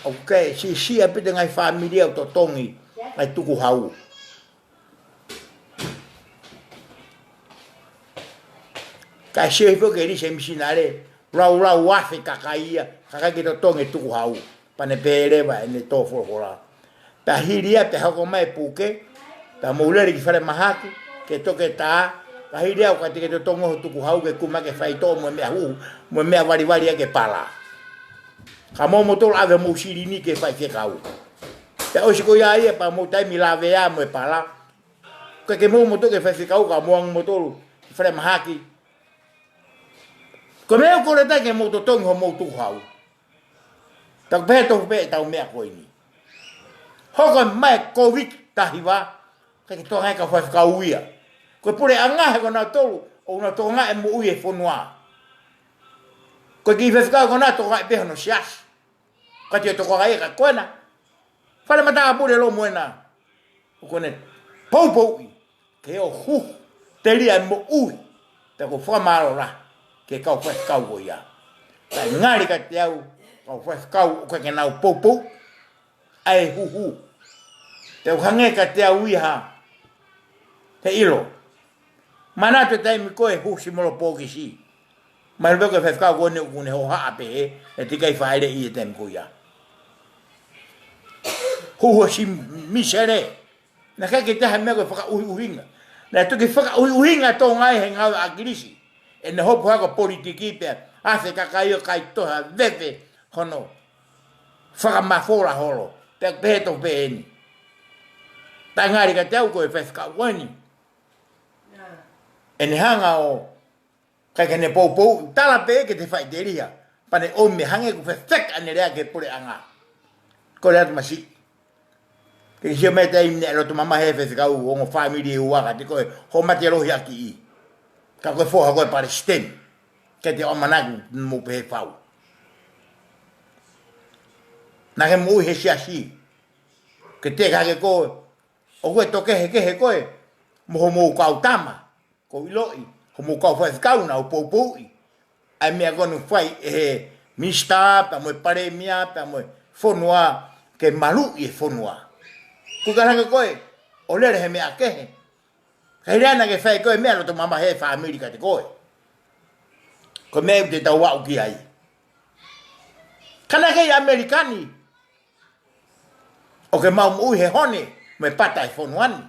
ʻoku ke siʻisiʻi ʻaupito ngaahi fāmili ʻoku totongi, ngaahi tukuhau. Kae sio hifo ke lisi e misinale, laulau afe kakai ia, kakai ke totongi e tukuhau. Pea ne pehē leva ʻene tō folofola. Pea hili ia, pea hoko mai e puke, pea mou lele ki falemahaki, ke toke tā, pea hili ia ʻoku ʻikai te ke totongi ho tukuhau ke kuma ke faitoʻo mo e meʻa huhu, mo e meʻa valivali ia ke pala. Ka mou motolo ʻave mou silini ke faifekau. Pea ʻosi ko ia ia, pea mou taimi lavea mo e pala. Ka ke mou motolo ke faifekau, ka mou angi motolo ki falemahaki. Ko e meʻa ʻoku lelei ke mou totongi homou tukuhau. Taku pehē tofu pē ʻetau meʻa ko eni. Hoko mai e Kōviti taha hiva, ʻikai ke tokangaʻi e kau faifekau ia. Ko e puleʻanga he ko nautolu, ʻoku nau tokangaʻi e moʻui e fonua. Ko e kiʻi faifekau ko ena tokangaʻi pē hono siasi. Ka te tokangaʻi ka ko ena. Fale Matāpule Lomo ena. ʻOku ne poupouʻi ke ʻohu telia e moʻui, pea ʻoku ou fakamālō lahi ki he kau faifekau ko ia. Kae ngali kiate au, kau faifekau ʻoku ʻikai ke nau poupou, ʻa e huhu. Pea ʻoku hangē kiate au ia ha, he ʻilo. Manatu e taimi ko ē husi molo pōkisi. Mahalo pē ko e faifekau ko eni ʻoku ne hohaʻa pē, ʻe teʻeki ai fāʻeleʻi e taimi ko ia. Huhu si misele. Naʻe ʻikai ke toe ha meʻa ko e fakaʻuhiʻuhinga. Naʻe toki fakaʻuhiʻuhinga Tonga ai he ngāue ʻa ʻAkilisi. ʻEne hopo hake ʻo politiki pea ʻave e kakai ʻo kai toha veve hono fakamafola holo. Pea pehē tofu pē eni. Pea ngali kiate au ko e faifekau ko eni. ʻEne hanga ʻo Kae ke ne poupou, tala pē ke te faʻiteliha. Pea ne ʻomi hangē ʻoku fefeka ʻene lea ki he puleʻanga. Ko e lea atu masiʻi. Ke ke sio mai taimi naʻe loto mamahi e faifekau ongo fāmili ʻe ua kiate koe, hoʻo mate lohiakiʻi. Ka ko e foha koe palesiteni. Ke te ʻamanaki mo pehē fau. Naʻa ke moʻui he siasi. Ke te ka ke koe, ʻoku ke tokehekehe koe, mo hoʻomou kau tama. Ko e ʻiloʻi, hoʻomou kau faifekau naʻa nau poupouʻi ʻa e meʻa ko eni ʻoku fai ʻe he minisitā, pea mo e palēmia, pea mo e fonua, ke maluʻi e fonua. Kuo ke laka koe ʻo lele he meʻa kehe. Ka ʻi he lea naʻa ke fai ko e meʻa loto mamahi e fāmili kiate koe. Ko e meʻa ʻoku te tau aʻu ki ai. Ka naʻa ke ʻi ʻAmelika ni, ʻoku ke maʻu moʻui he hone, mo e pata e fonua ni.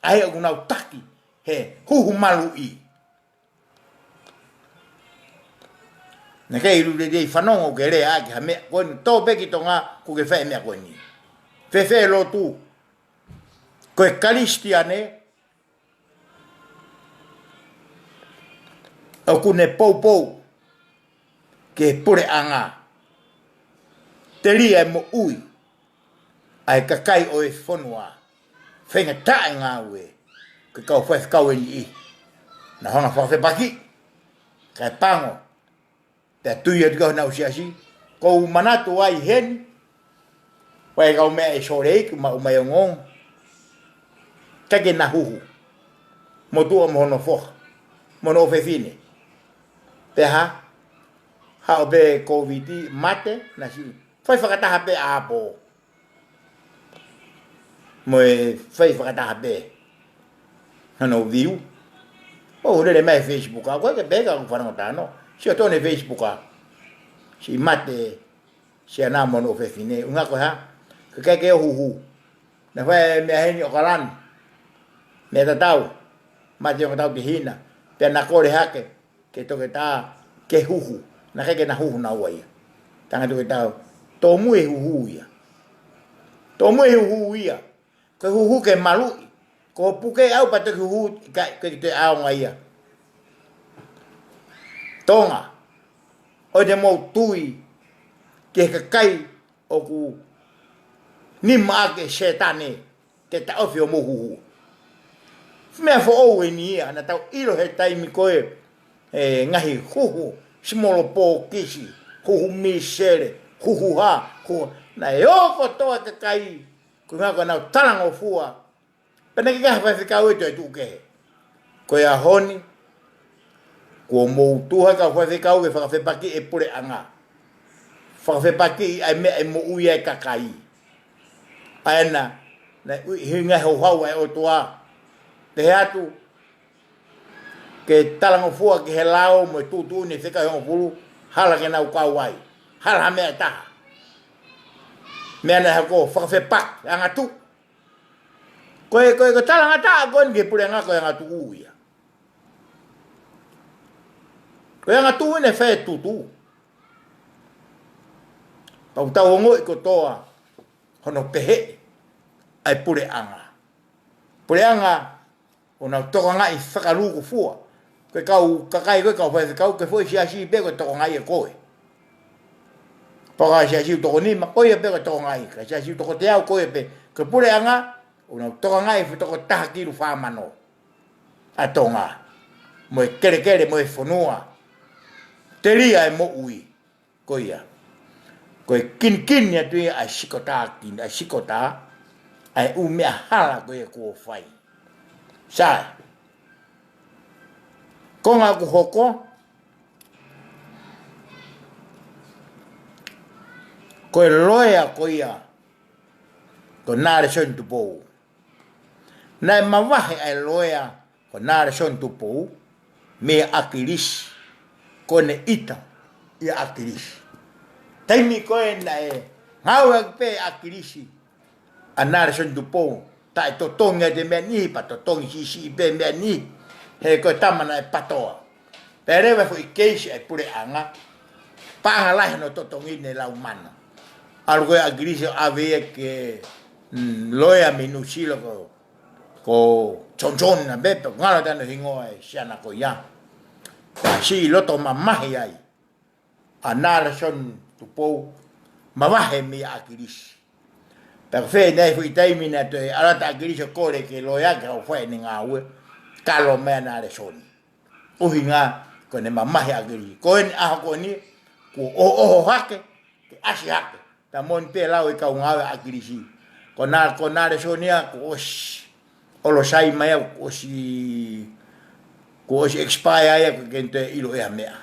ʻA ia ʻoku nau taki he huhu maluʻi. Naʻa ke ʻilu te te fanongo ke lea ʻaki ha meʻa ko eni, tō pē ki Tonga kuo ke fai e meʻa ko eni. Fēfē e lotu? Ko e Kalisitiane ʻoku ne poupou ki he puleʻanga. Telia e moʻui ʻa e kakai ʻo e fonua. Faingataʻa e ngāue ki he kau faifekau ʻe niʻihi. Naʻa nau hanga ʻo fakafepakiʻi, kae pango, pea tui atu ki honau siasi. ʻOku ou manatu ai heni, ʻoku ʻi ai e kau meʻa ʻi Sōleki, maʻu mai ongoongo. Kae ke na huhu. Motuʻa mo hono foha, mo hono ʻofefine. Pea hā? Haʻu pē Kōviti, mate, naʻe siʻi fai fakataha pē ʻa ʻApo. Mo e fai fakataha pē hono view. ʻOku lele mai Facebook, ʻa ko e ke peka ʻoku fanongo tano. Siʻi ʻoatu ʻe he Facebook, ʻa siʻi mate siana mo hono ʻofefine. ʻUhinga ko e hā? Ke ke ke ʻo huhu. Naʻe fai e meʻa heni ʻi ʻOkalani. Meʻa tatau. Mate ʻo tatau ki hina. Pea na kole hake ki he toketā ke huhu. Naʻe ʻikai ke na huhu naua ia. Tala ange ʻe he toketā, tōmui e huhu ia. Tōmui e huhu ia. Ko e huhu ke maluʻi. Ko e puke ʻau pea toki huhu, ʻikai ke toe ʻaonga ia. Tonga, ʻoua te mou tui ki he kakai ʻoku nima ʻaki e Sētane ke taʻofi hoʻomou huhu. Meʻa foʻou eni ia, naʻa tau ʻilo he taimi ko ē, e ngaahi huhu, simolo pōkisi, huhu misele, huhu hā, huhu, naʻe ō kotoa e kakai, ko e ʻuhinga ko ʻenau talangofua, pea naʻe ʻikai ha faifekau ʻe toe tuʻu kehe. Ko e ʻaho ni, kuo mou tuha kau faifekau ke fakafepakiʻi e puleʻanga. Fakafepakiʻi ʻa e meʻa ʻe moʻui ai e kakai. ʻA ena, naʻe ui hinga houhau ʻa e ʻOtua. Pehē atu, ke talangofua ki he lao mo e tuʻutuʻuni e fekau ʻe hongofulu, hala ke nau kau ai. Hala ha meʻa ʻe taha. Meʻa naʻe hoko, fakafepaki, angatuʻu. Ko e, ko e, ko e talangataʻa ko eni ki he puleʻanga ko e angatuʻu ia. Ko e angatuʻu ʻene fai e tutu. Pea ʻoku tau ongoʻi kotoa hono peheʻi ʻa e puleʻanga. Puleʻanga ʻoku nau tokangaʻi fakalūkufua. Ko e kau kakai ko e kau faifekau, ko e foʻi siasi pē ko e tokangaʻi ʻe koe. Pea ko e siasi ʻoku toko nima, ko ia pē ko e tokangaʻi. Ko e siasi ʻoku toko teau, ko ia pē. Ko e puleʻanga, ʻoku nau tokangaʻi e foʻi toko taha kilu fā mano ʻa Tonga. Mo e kelekele, mo e fonua. Telia e moʻui. Ko ia. Ko e kinikini atu ia ʻa e sikotā kini, ʻa e sikotā, ʻa e ʻū meʻa hala ko ia kuo fai. Sai. Konga ʻoku hoko, ko e loea ko ia, ko Nalesoni Tupou. Naʻe mavahe ʻa e loea ko Nalesoni Tupou mei ʻAkilisi, ko ʻene ʻita ʻia ʻAkilisi. Taimi ko ē naʻe ngāueʻaki pē ʻe ʻAkilisi ʻa Nalesoni Tupou, taʻetotongi ʻa e meʻa ni, pea totongi siʻisiʻi pē meʻa ni, he ko e tama naʻe patoa. Pea leva e foʻi keisi ʻa e puleʻanga, paʻanga lahi hono totongi, ne lau mano. ʻAlu ko ē ʻAkilisi ʻo ʻave ia ki he, mm, loea mei Nuʻusila ko, ko Johnson na pē, pea ngalo atu hono hingoa e siana ko ia. Pea siʻi loto mamahi ai ʻa Nalesoni Tupou, mavahe mei ʻAkilisi. Pea ko e fē nai foʻi taimi naʻe toe ʻalu atu ʻAkilisi ʻo kole ki he loea ke haʻu ʻo fai ʻene ngāue, kalo mai ʻa Nalesoni. ʻUhinga ko ʻene mamahi ʻa ʻAkilisi. Ko eni ʻaho ko eni, kuo ʻohoʻoho hake, ke ʻasi hake. Pea moʻoni pē lau ʻa e kau ngāue ʻa ʻAkilisi. Ko Na, ko Nalesoni ia, kuo ʻosi ʻolosai mai ia, kuo ʻosi, kuo ʻosi expire ia, ʻikai ke ne toe ʻilo ʻe ia ha meʻa.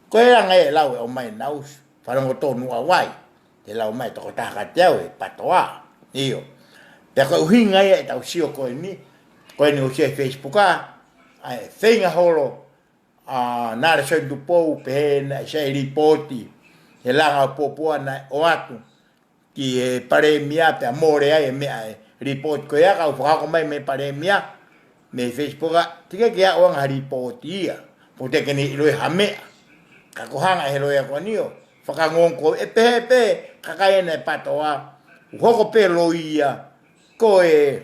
Ko e anga ia e lau ʻe ʻomai naʻa ku fanongo tonu ʻa Vai. Te lau mai tokotaha kiate au ʻe he PATOA. ʻIo. Pea ko e ʻuhinga ia ʻetau sio ko eni, ko eni ʻoku ʻi he Facebook ʻa, ʻa e feinga holo ʻa Nalesoni Tupou pehē naʻe ʻi ai e lipooti he langa ʻo Puapua naʻe ʻoatu ki he Palēmia pea mole ai e meʻa, e lipooti ko ia kuo fakahoko mai mei he Palēmia, mei he Facebook ʻa, teʻeki ke aʻu ange ha lipooti ia. Pe teʻeki ke ne ʻilo ʻe ia ha meʻa. Ka ko e hanga ʻe he loea ko eni ʻo fakangongo ʻe pehē pē, kakai ena ʻa e PATOA, ʻoku hoko pē loi ia, ko e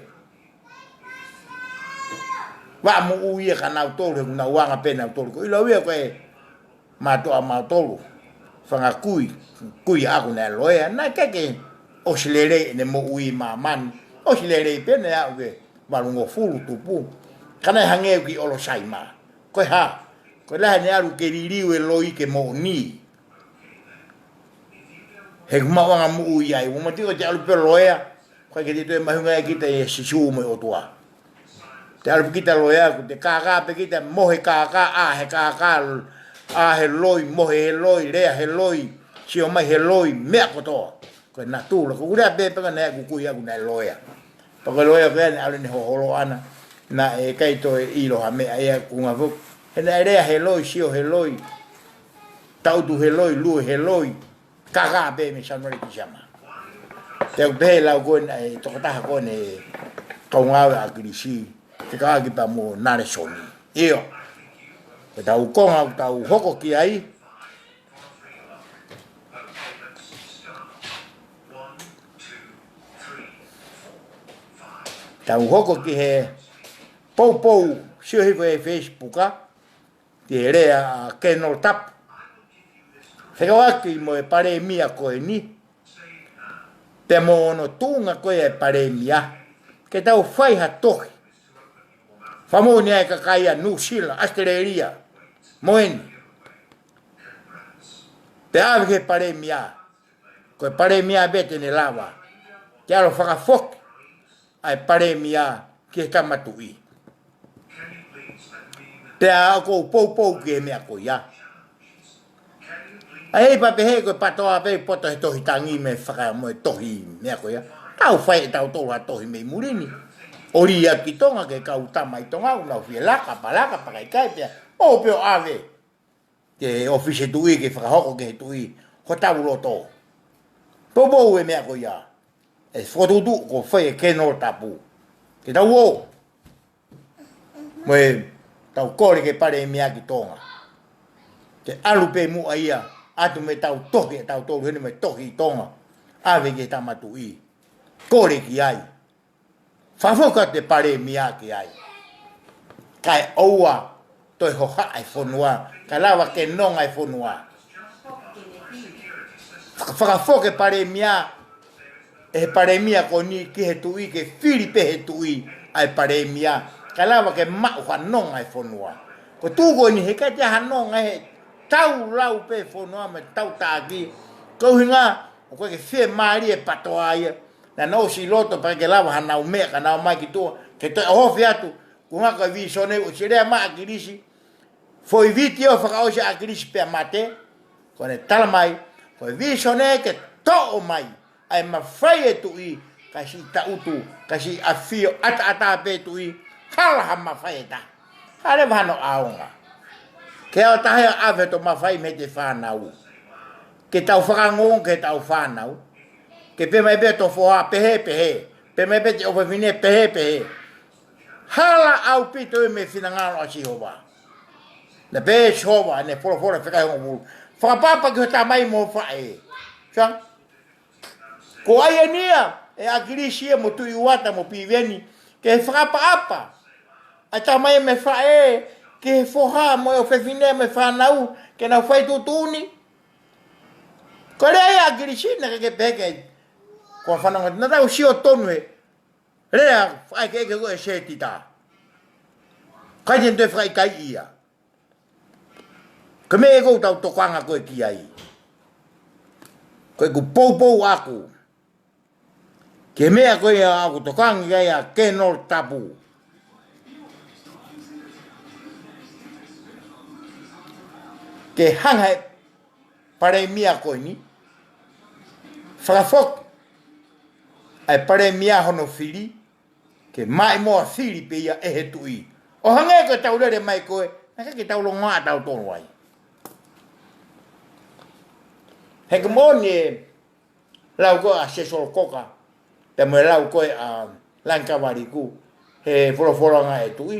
vaʻa moʻui ia kia nautolu, he ʻoku nau anga pē nautolu. Ko e ʻilo ia ko e mātuʻa mautolu, fanga kui, kui ʻaʻaku naʻe loea, naʻe ʻikai ke ʻosi lelei ʻene moʻui ʻi māmani, ʻosi lelei pē naʻe aʻu ki he valungofulu tupu. Ka naʻe hangē ʻoku ʻolosai mai. Ko e hā, ko e lahi ʻene ʻalu ke liliu e loi ke moʻoni. He ʻoku maʻuʻanga moʻui ai, ʻoua te ke ʻalu pē ʻo loea, ʻikai ke te toe mahuʻinga ʻia kita ʻi he Sīsū mo e ʻOtua. Te ʻalu pē kita ʻo loea, ʻoku te kākā pē kita, mohe kākā, ʻā he kākā, ʻā he loi, mohe he loi, lea he loi, sio mai he loi, meʻa kotoa. Ko e natula, ko ʻeku lea pē pē ka naʻe ʻi ai ʻeku kui ʻaʻaku naʻe loea. Pea ko e loea ko ē naʻe ʻalu ʻene hoholo ʻana, naʻe ʻikai toe ʻilo ha meʻa ia, ko e ngaahi foʻi, he naʻe lea he loi, sio he loi, tangutu he loi, lue he loi, kākā pē mei Sānuali ki Tīsema. Pea ʻoku pehē lau ko ē ʻa e tokotaha ko eni, kau ngāue ʻa ʻAkilisi, fekauʻaki pea mo Nalesoni. ʻIo. Ko ʻetau konga ʻoku tau hoko ki ai, tau hoko ki he poupou, sio hifo he Facebook ʻa, ki he lea ʻa Kenolo Tapu. Fekauʻaki mo e Palēmia ko eni, pea mo hono tuʻunga ko ia ʻa e Palēmia, ke tau fai ha tohi. Fakamoʻoni ʻa e kakai ʻa Nuʻusila, ʻAositelēlia, mo eni. Pea ʻave ki he Palēmia, ko e Palēmia pē te ne lava ke ʻalu ʻo fakafoki ʻa e Palēmia ki he Tama Tuʻi. Pea ʻoku ou poupou ki he meʻa ko ia. ʻA ia pea pehē ko e PATOA pē poto he tohi tangi mo e faka-, mo e tohi meʻa ko ia. Tau fai ʻe tautolu ha tohi mei muli ni. ʻO lī atu ki Tonga ki he kau tama ʻi Tonga, ʻoku nau fie laka, pea laka, pea ʻikai, pea ʻoua pē ʻo ʻave ki he ʻōfisi tuʻi ke fakahoko ki he tuʻi hotau loto. Poupou e meʻa ko ia. ʻE fokotuʻutuʻu ko e fai ʻe Kenolo Tapu. Ke tau ō mo ʻetau kole ki he Palēmia ki Tonga. Ke ʻalu pē muʻa ia, ʻatu mo ʻetau tohi ʻe tautolu heni mo e tohi ʻi Tonga. ʻAve ki he Tama Tuʻi. Kole ki ai. Fakafoki atu e Palēmia ki ai. Kae ʻoua toe hohaʻa e fonua, kae lava ke nonga e fonua. Faka-, fakafoki e Palēmia, ʻe he Palēmia ko eni ki he tuʻi, ke fili pē he tuʻi ʻa e Palēmia, kae lava ke maʻu ha nonga e fonua. Ko e tuʻu ko eni he ʻikai te ʻi ai ha nonga he tau lau pē fonua mo e tau taki, ko e ʻuhinga, ʻoku ʻikai ke fiemālie e PATOA ia, naʻa nau ʻosi loto pē ke lava hanau meʻa ka nau ō mai ki tuʻa, ke toe ʻohofi atu, ko e ʻuhinga ko e vīsone ʻoku ʻosi lea mai ʻa ʻAkilisi, foʻi vitiō fakaʻosi ʻa ʻAkilisi pea mate, ko ʻene tala mai, ko e vīsone ke toʻo mai ʻa e mafai e tuʻi, kae siʻi tangutu, kae siʻi ʻafio ʻataʻatā pē tuʻi, hala ha mafai ʻe taha. Hale vahano ʻaonga. Ke ʻaonga taha ʻave hoto mafai mei heʻete fānau. Ke tau fakangongo ki heʻetau fānau. Ke pehē mai pē hoto foha pehē pehē. Pehē mai pē hoto ʻofefine pehē pehē. Hala ʻaupito ia mei he finangalo ʻa Sihova. Naʻe pehē ʻe Sihova, ʻene folofola fekauʻaki mo Mōsese. Fakaʻapaʻapa ki hoʻo tamai mo e faʻē. Sai? Ko ia eni ia, ʻe ʻAkilisi ia mo Tuʻi Uata mo Piveni, ke fakaʻapaʻapa ʻa e tamai mo e faʻē, ki he foha mo e ʻofefine mo e fānau, ke nau fai tuʻutuʻuni. Ko e lea ia ʻa ʻAkilisi naʻe ʻikai ke pehē ke, ko e fanongo, naʻa tau sio tonu he lea fakaʻekeʻeke ko ē ʻa Setita. ʻIkai te ne toe fakaʻikaiʻi ia. Ko e meʻa ʻoku tau tokanga ko ē ki ai. Ko ʻeku poupou ʻaʻaku ki he meʻa ko ia ʻoku tokanga ki ai ʻa Kenolo Tapu. Ke hanga ʻe he palēmia ko eni, fakafoki ʻa e palēmia hono fili, ke maʻimoa fili pē ia ʻe he tuʻi. ʻO hangē ko ʻetau lele mai ko ē, naʻe ʻikai ke tau longoaʻa ʻa tautolu ai. He ko e moʻoni e lau ko ē ʻa Sesolo Koka, pea mo e lau ko ē ʻa Langikavaliku, he folofola ʻa e tuʻi.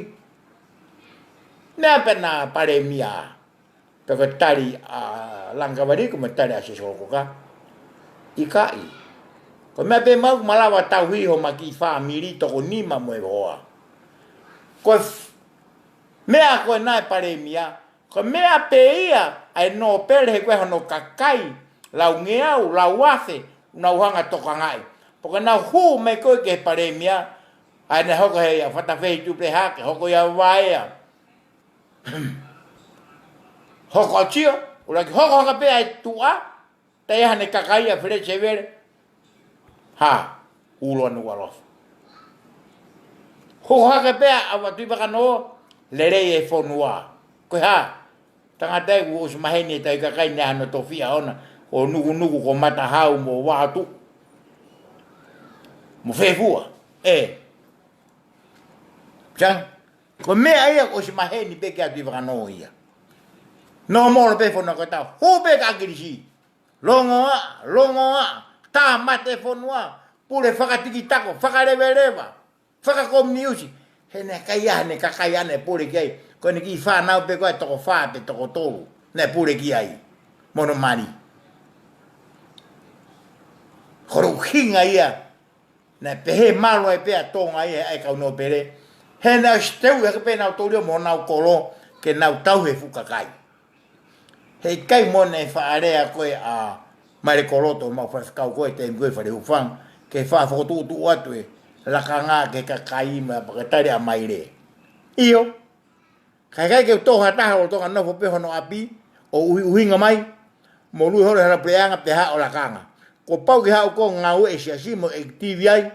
Naʻe pehē ʻa e palēmia, pea ko e tali ʻa Langikavaliku mo e tali ʻa Sesolo Koka, ʻikai. Ko e meʻa pē ʻoku malava tauhi homa kiʻi fāmili toko nima mo e hoa. Ko e f-, meʻa ko ē naʻe palēmia, ko e meʻa pē ia ʻa e nōpele he ko e hono kakai, lau ngeau, lau afe, nau hanga tokangaʻi. Pea ko ʻenau hū mai ko ē ki he palēmia, ʻa ia naʻe hoko he ia Fatafehi Tuʻi Pehake, hoko ia Vaea. Hoko ʻa Tio, ʻuluaki hoko hake pē ʻa e tuʻa, taʻe ʻi ai haʻane kakai ʻa Feleti Sevele. Ha, ulo anu alofa. Hoko hake pē ʻa Tuʻivakanō, lelei e fonua. Ko e hā, tangata ē kuo ʻosi maheni ʻe taʻe kakai naʻe hano tofiʻa ʻona, ʻo nukunuku ko Matahau mo Vaotuʻu. Mo Fefua, ē. Sang, ko e meʻa ia kuo ʻosi maheni pē kia Tuʻivakanō ia. Nō molo pē fonua ko ē tau, hū pē kia ʻAkilisi. Longoaʻa, longoaʻa, tāmate fonua, pule fakatikitako, fakaleveleva, fakakominiusi. He naʻe ʻikai ʻi ai haʻane kakai ʻaʻana ʻe pule ki ai, ko ʻene kiʻi fānau pē ko ē toko fā pe toko tolu, naʻe pule ki ai. Mo hono mali. Ko e ʻuhinga ia, naʻe pehē malu ai pē ʻa Tonga ia ʻa e kau nōpele. He naʻe ʻosi teuʻi hake pē ʻenau tōlio mo honau kolo, ke nau tauhi e fuʻu kakai. He ʻikai mo ne faʻa lea ko ē ʻa Maile Koloto, mau faifekau ko ē, taimi ko ē Fale Hūfanga, ke faʻa fokotuʻutuʻu atu e lakanga ki he kakai mo e pakatale ʻa Maile. ʻIo, ka ʻikai ke u tō ha taha ʻo Tonga nofo pē hono ʻapi, ʻo ʻuhiʻuhinga mai, mo lui holo he hala puleʻanga pea haʻu ʻo lakanga. Kuo pau ke haʻu ko ē ʻo ngāue he siasi mo e ʻekitiviti ai,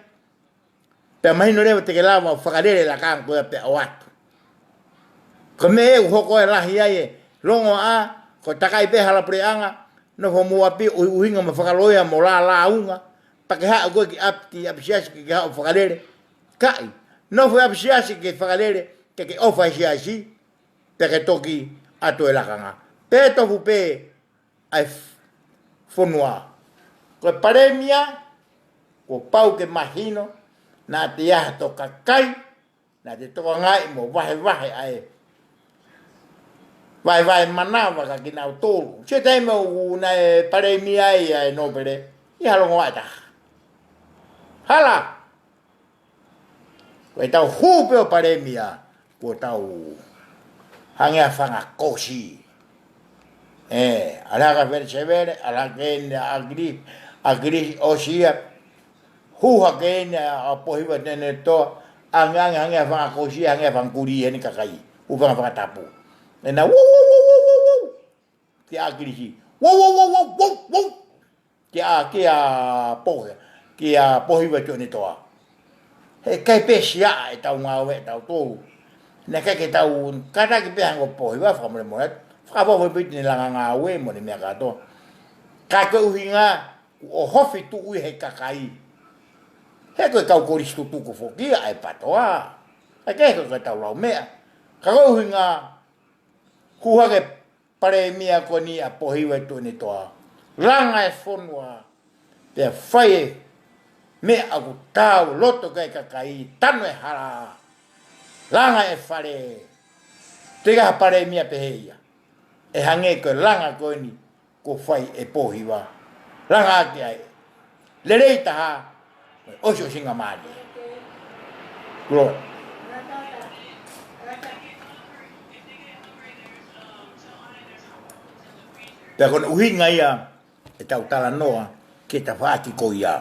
pea mahino leva te ke lava ʻo fakalele e lakanga ko ia pea ʻoatu. Ko e meʻa ʻoku hoko ʻe lahi ai e longoaʻa, ko e takai pē hala puleʻanga, nofo mo ʻapi ʻuhiʻuhinga mo fakaloea mo lālāunga, pea ke haʻu ko ē ki ʻapi, ki ʻapi siasi ke ke haʻu ʻo fakalele. ʻIkai, nofo ʻi ʻapi siasi ke fakalele, ke ke ʻofa he siasi, pea ke toki ʻatu e lakanga. Pea tofu pē ʻa e f-, fonua. Ko e palēmia, kuo pau ke mahino, naʻa te ʻi ai hato kakai, naʻa te tokangaʻi mo vahevahe ʻa e vahevahe manava kia kinautolu. Siʻi taimi ʻoku naʻe palēmia ai ʻa e nōpele, ʻi ai ha longoaʻa ʻe taha? Hala! Ko ʻetau hū pē ʻo palēmia, kuo tau hangē ha fanga kosi. Ē, ʻalu hake ʻa Feleti Sevele, ʻalu hake eni ʻa ʻAkili-, ʻAkilisi, ʻosi ia, hū hake eni ʻa Pōhiva Tuʻiʻonetoa, angeange hangē ha fanga kosi, hangē ha fanga kulī ʻene kakai, hū fanga fakatapu. ʻEna, wou, wou, wou. Kia ʻAkilisi. Wou, wou, wou. Kia, kia Pō-, kia Pōhiva Tuʻiʻonetoa. He ʻikai pē siʻa ʻetau ngāue ʻatautolu. Naʻe ʻikai ke tau kātaki pē hangē ko Pōhiva, fakamolemole atu. Fakafoʻou pē ʻene langa ngāue mo ʻene meʻa kātoa. Ka ko e ʻuhinga, kuo ʻohofi tuʻi he kakai. He ko e kau kolisi tutuku foki ia ʻa e PATOA. ʻIkai ke ko ʻetau lau meʻa. Ka ko e ʻuhinga, hū hake palēmia ko eni ʻa Pōhiva Tuʻiʻonetoa. Langa e fonua, pea fai e meʻa ʻoku tau loto ki ai e kakai, tanu e hala, langa e fale, teʻeki ha palēmia pehē ia. ʻE hangē ko e langa ko eni, kuo fai ʻe Pōhiva. Langa ake ai. Lelei taha, ʻosiʻosingamālie. Kuloa. Pea ko hono ʻuhinga ia ʻetau talanoa ki he tafaʻaki ko ia.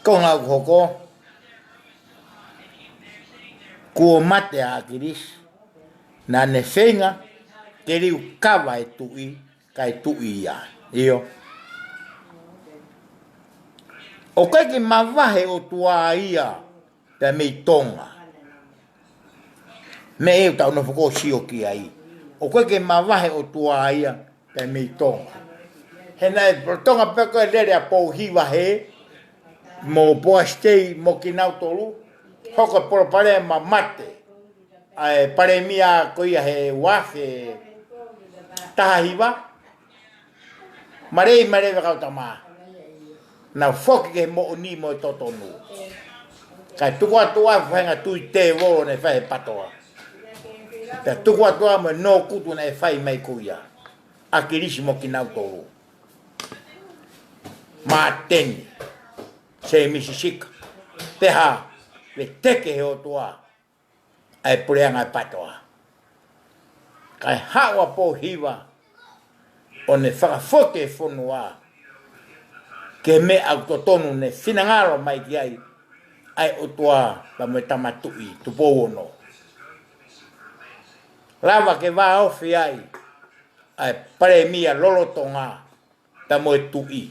Ko e ngāue hoko, kuo mate ʻa ʻAkilisi, naʻa ne feinga ke liukava e tuʻi, kae tuʻi ia. ʻIo. ʻOku ʻikai ke mavahe ʻOtua ia pea mei Tonga. Meʻa ʻoku tau nofo ʻo sio ki ai. ʻOku ʻikai ke mavahe ʻOtua ia pea mei Tonga. He naʻe Tonga pē ko e lele ʻa Pouhiva he mo Poasi Tei mo kinautolu. Hoko e palopalema mate ʻa e palēmia ko ia he ua afe taha hiva. Maleʻi, maleʻi e kau tama. Nau foki ki he moʻoni mo e totonu. Kae tuku atu ʻa e faʻahinga tui tēvolo naʻe fai he PATOA. Pea tuku atu ʻa e moʻoni kutu naʻe fai mai ko ia ʻa ʻAkilisi mo kinautolu. Māteni, Sēmisi Sika. Pea veteki he ʻOtua ʻa e puleʻanga ʻo e PATOA. Kae haʻu ʻa Pouhiva ʻo ne fakafoki e fonua ki he meʻa ʻoku totonu, ne finangalo mai ki ai ʻa e ʻOtua pea mo e Tama Tuʻi Tupou Ono. Lava ke vāofi ai ʻa e palēmia lolotonga pea mo e tuʻi.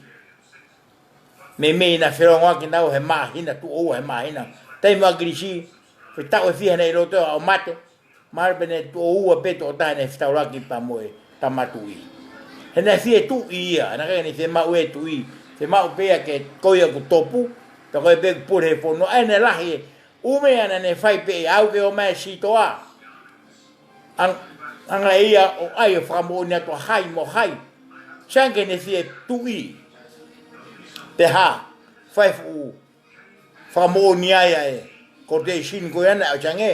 Meimei naʻe felongoaki naua he māhina, tuʻo ua he māhina. Taimi ʻa ʻAkilisi, fetaʻu e fiha naʻe ʻi loto ʻo mate, mahalo pē naʻe tuʻo ua pē, tuʻo taha naʻe fetaulaki pea mo e Tama Tuʻi. He naʻe fie tuʻi ia, naʻe ʻikai ke ne fiemaʻu e tuʻi, fiemaʻu pē ia ke ko ia ʻoku topu, pea ko ia pē ʻoku pule he fonua, ʻa ia naʻe lahi e ʻū meʻa naʻa ne fai pē ia, ʻoku ʻomai e sitoa. Ang-, anga ia ʻo ʻai ʻo fakamoʻoni atu ʻa hai mo hai. Sai ange ke ne fie tuʻi. Pea hā, fai fuʻu fakamoʻoni ai ʻa e quotation ko ia naʻe ʻosi ange,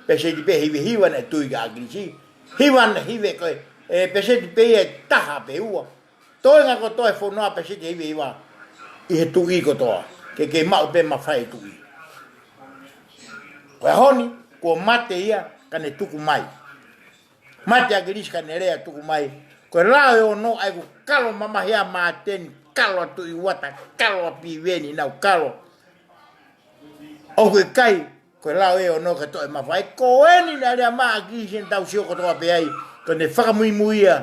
pēseti pē hiva hiva naʻe tui kia ʻAkilisi. Hiva naʻe hiva ko e, e pēseti pē ia ʻe taha pe ua. Toenga kotoa e fonua pēseti hiva hiva ʻi he tuʻi kotoa. Ke, ke maʻu pē mafai e tuʻi. Ko e ʻaho ni, kuo mate ia, ka ne tuku mai. Mate ʻa ʻAkilisi ka ne lea tuku mai. Ko e lao ʻe ono ʻa ia ʻoku kalo mamahi ai ʻa Māteni, kalo ʻa Tuʻi Uata, kalo ʻa Piveni, nau kalo. ʻOku ʻikai, ko e lao ʻe ono ke toe mafai. Ko eni naʻe lea mai ʻa ʻAkilisi, naʻa tau sio kotoa pē ai, ko ʻene fakamuimui ia,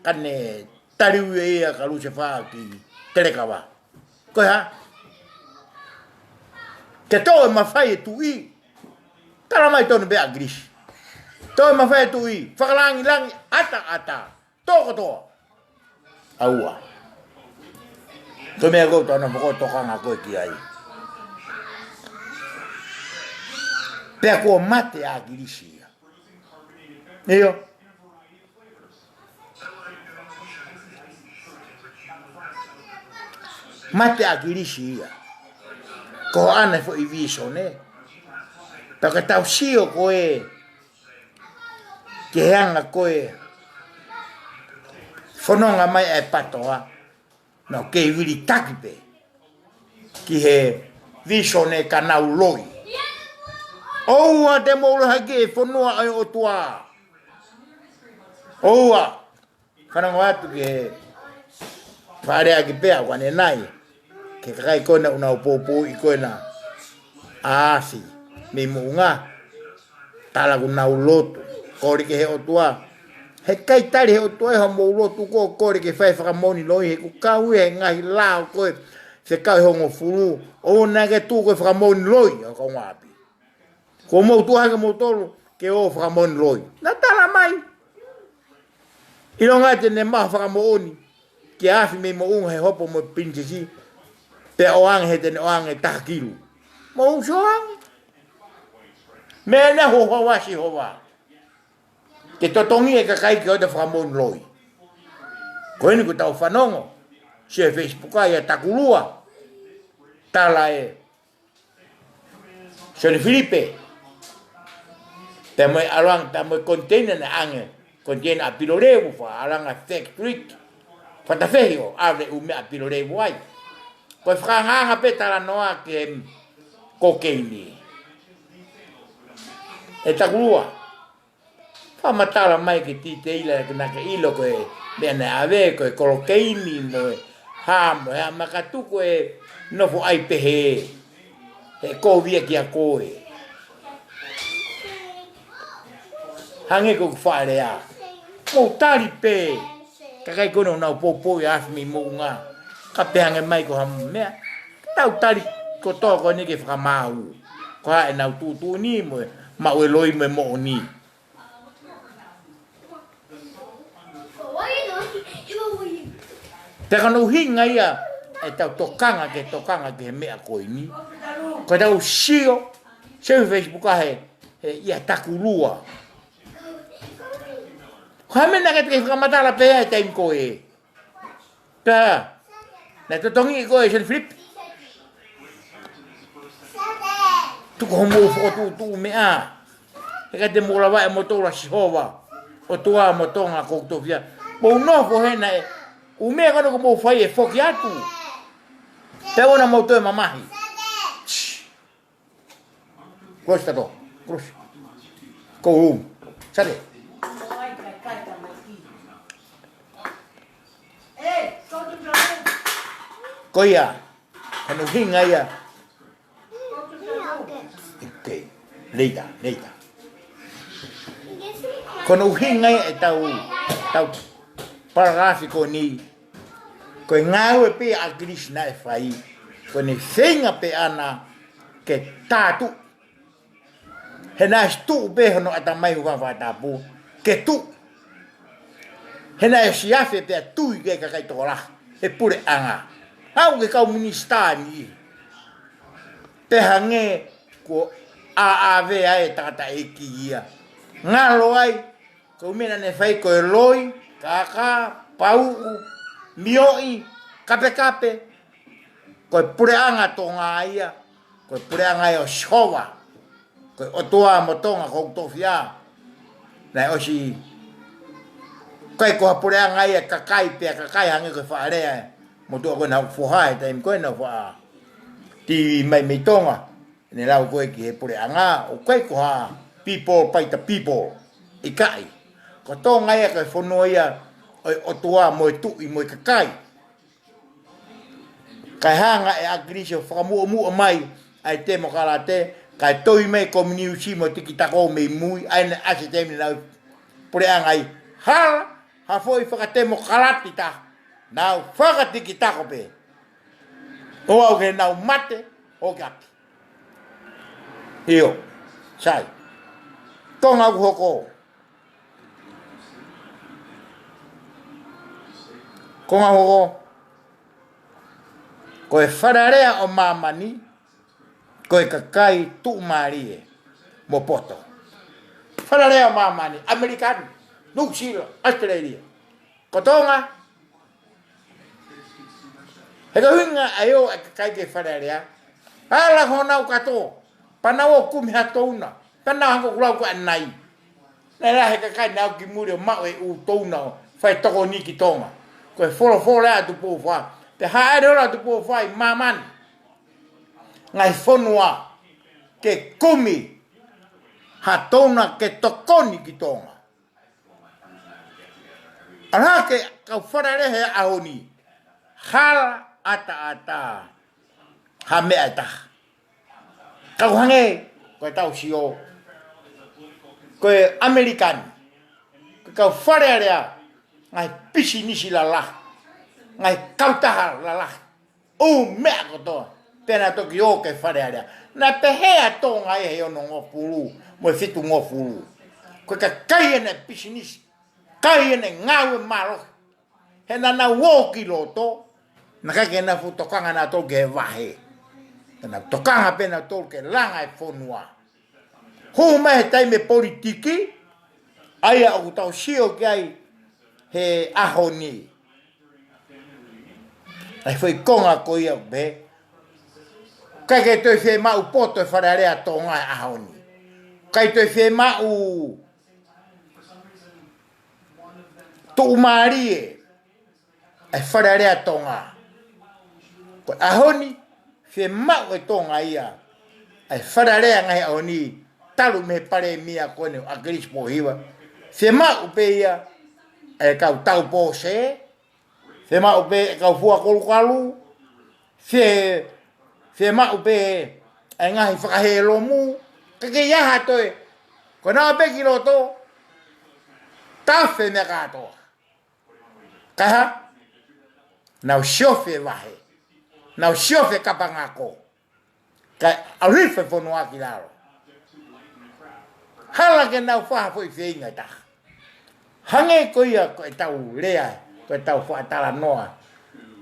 ka ne taliui ia kia Lusefā ki Telekava. Ko e hā? Ke toe mafai e tuʻi. Tala mai tonu pē ʻa ʻAkilisi. Toe mafai e tuʻi. Fakalangilangi ʻataʻatā. Toko toa. ʻAua. Ko e meʻa ʻoku tau nofo ʻo tokanga ko ē ki ai. Pea kuo mate ʻa ʻAkilisi ia. ʻIo. Mate ʻa ʻAkilisi ia. Ko ʻene foʻi vīsone. Pea ka tau sio ko ē ki he anga ko ē fononga mai ʻa e PATOA, nau kei vilitaki pē ki he vīsone ka nau loi. ʻOua te mou loi hake e fonua ʻa e ʻOtua. ʻOua. Fanongo atu ki he fakalea ki pea ʻoku ʻanenai. Ki he kakai ko ena ʻoku nau poupouʻi ko ena ʻa ʻAfi mei Moʻunga. Tala ʻoku nau lotu. Kole ki he ʻOtua. He ʻikai tali he ʻOtua ʻe hoʻomou lotu ko ē, kole ke fai fakamoʻoni loi, he ʻoku kau ia he ngaahi lao ko ē fekau ʻe hongofulu. ʻOua naʻa ke tuʻu ko e fakamoʻoni loi ʻo ka ngaapi. Kuo mou tuʻu hake moutolu ke ō fakamoʻoni loi. Naʻa tala mai. ʻIlonga te ne maʻu fakamoʻoni kia ʻAfi mei Moʻunga he hopo mo e pilinisesi, pea ʻoange, he te ne ʻoange taha kilu. Mou sio ange. Meʻa naʻe hohaʻa ʻa Sihova ke totongi e kakai ke ō ʻo fakamoʻoni loi. Ko eni ʻoku tau fanongo, sio he Facebook ʻa ia Takulua. Tala ʻe Sione Filipe. Pea mo e ʻalu ange, pea mo e container naʻe ʻange, container ʻa Pilolevu, fakaʻalu ange ʻa Fake Street, fakatafehi ʻo ʻave ʻū meʻa ʻa Pilolevu ai. Ko e fakaangaanga pē talanoa ki he kokeini. ʻE Takulua, fakamatala mai ki he titeila ke na ke ʻilo ko e meʻa naʻe ʻave, ko e kolokeini mo e hā mo e hā, makatuʻu ko e nofo ai pehē, he kovi ia kia koe. Hangē ko ʻeku fakalea, mou tali pē, kakai ko ena ʻoku nau poupou ʻi he afi mei moʻunga, ka pehē ange mai ko ha meʻa, tau tali kotoa ko eni ke fakamaau ko ā ʻenau tuʻutuʻuni mo e maʻu e loi mo e moʻoni. Pea ko hono ʻuhinga ia ʻetau tokanga ke tokanga ki he meʻa ko eni. Ko ʻetau sio, sio he Facebook ʻa he, he ʻia Takulua. Ko e hā e meʻa naʻa ke fakamatala pē ʻa e taimi ko ē. Pea naʻe totongi ko e Seli Filipi. Tuku hoʻomou fokotuʻutuʻu meʻa. He ʻikai te mou lava ʻe moutolu ʻa Sihova, ʻOtua mo Tonga ko hoku tofiʻa. Mou nofo hena ē. ʻŪ meʻa ko ena ʻoku mou fai ʻe foki atu. Pea ʻoua naʻa mou toe mamahi. Close the door. Close. Go home. Sale. Ko ia, ko hono ʻuhinga ia. Okay. Later, later. Ko hono ʻuhinga ia ʻetau, tau paragraph ko eni. Ko e ngāue pē ʻa ʻAkilisi naʻe fai, ko ʻene feinga pē ʻana ke tātuʻu. He naʻe ʻosi tuʻu pē hono ʻatamai ʻi he huafa tapu ke tuʻu. He naʻe ʻosi afe pea tui ki ai e kakai tokolahi he puleʻanga. Haʻu ki he kau minisitā ni. Pea hangē kuo ʻaʻave ai e tangataʻeiki ia. Ngalo ai, ko e ʻū meʻa naʻa ne fai ko e loi, kākā, pauʻu, mioʻi, kapekape. Ko e puleʻanga Tonga ia, ko e puleʻanga ia ʻo Sihova, ko e ʻOtua mo Tonga ko hoku tofiʻa. Naʻe ʻosi, ʻikai ko ha puleʻanga ia ʻa e kakai pea kakai, hangē ko e fakalea ʻa e motuʻa ko ena ʻoku foha he taimi ko ena ʻoku faʻa tī mai mei Tonga. Ne lau ko ē ki he puleʻanga, ʻoku ʻikai ko ha people by the people. ʻIkai. Ko Tonga ia ko e fonua ia ʻo e ʻOtua mo e Tuʻi mo e kakai. Kae hanga ʻe ʻAkilisi ʻo fakamuʻomuʻa mai ʻa e temokalati, kae toi mai e kominiusi mo e tikitako mei mui, ʻa ia naʻe ʻasi he taimi naʻa nau puleʻanga ai. Hala ha foʻi fakatemokalati taha, nau fakatikitako pē. ʻO aʻu ki heʻenau mate, ʻo ke ʻapi. ʻIo, sai. Konga ʻoku hoko. Konga hoko. Ko e Fale Alea ʻo māmani, ko e kakai tuʻumālie mo poto. Fale Alea ʻo māmani, ʻAmelika, Nuʻusila, ʻAositelēlia. Ko Tonga, he ko e ʻuhinga ʻa e ō ʻa e kakai ki he Fale Alea, ʻalu honau kato, pea nau ō kumi ha touna, pea nau hanga ʻo lau ko ē ʻanai. Naʻe lahi e kakai naʻe ō ki muli ʻo maʻu e ʻū touna ʻo fai tokoni ki Tonga. Ko e folofola ʻa Tupou Fā, pea haʻele ʻo lau ʻa Tupou Fā ʻi māmani, ngaahi fonua, ke kumi ha touna ke tokoni ki Tonga. ʻAlu hake e kau Fale Alea he ʻaho ni, hala ʻataʻatā ha meʻa ʻe taha. Ka ʻoku hangē ko ʻetau sio, ko e ʻAmelika ni, ko e kau Fale Alea, ngaahi pisinisi lalahi, ngaahi kautaha lalahi, ʻū meʻa kotoa, pea na toki ō ki he Fale Alea. Naʻe pehē ʻa Tonga ia he onongofulu mo e fitungofulu. Ko e kakai ʻena pisinisi, kakai ʻena ngāue mālohi. He naʻa nau ō ki loto, naʻe ʻikai ke nau fuʻu tokanga nautolu ki he vahe. Naʻa nau tokanga pē nautolu ke langa e fonua. Hū mai he taimi ʻo e politiki, ʻa ia ʻoku tau sio ki ai he ʻaho ni. ʻA e foʻi konga ko ia ʻoku pehē, ʻikai ke toe fiemaʻu poto e Fale Alea ʻo Tonga he ʻaho ni. ʻIkai toe fiemaʻu tuʻumālie ʻa e Fale Alea Tonga. Ko e ʻaho ni, fiemaʻu ʻe Tonga ia ʻa e Fale Alea Ngaahi ʻAho Ni, talu mei he Palēmia ko eni ʻo ʻAkilisi Pōhiva. Fiemaʻu pē ia ʻa e kau tau pōsē, fiemaʻu pē ʻa e kau fua kolukalu, fie, fiemaʻu pē ʻa e ngaahi fakahēlomu, ka ʻikai ha toe, ko ʻenau ō pē ki loto, tafe meʻa kātoa. Ka hā? Nau siofi e vahe. Nau siofi e kapangako. Kae ʻalu hifo e fonua ki lalo. Hala ke nau fai ha foʻi feinga ʻe taha. Hangē ko ia ko ʻetau lea, ko ʻetau faʻa talanoa,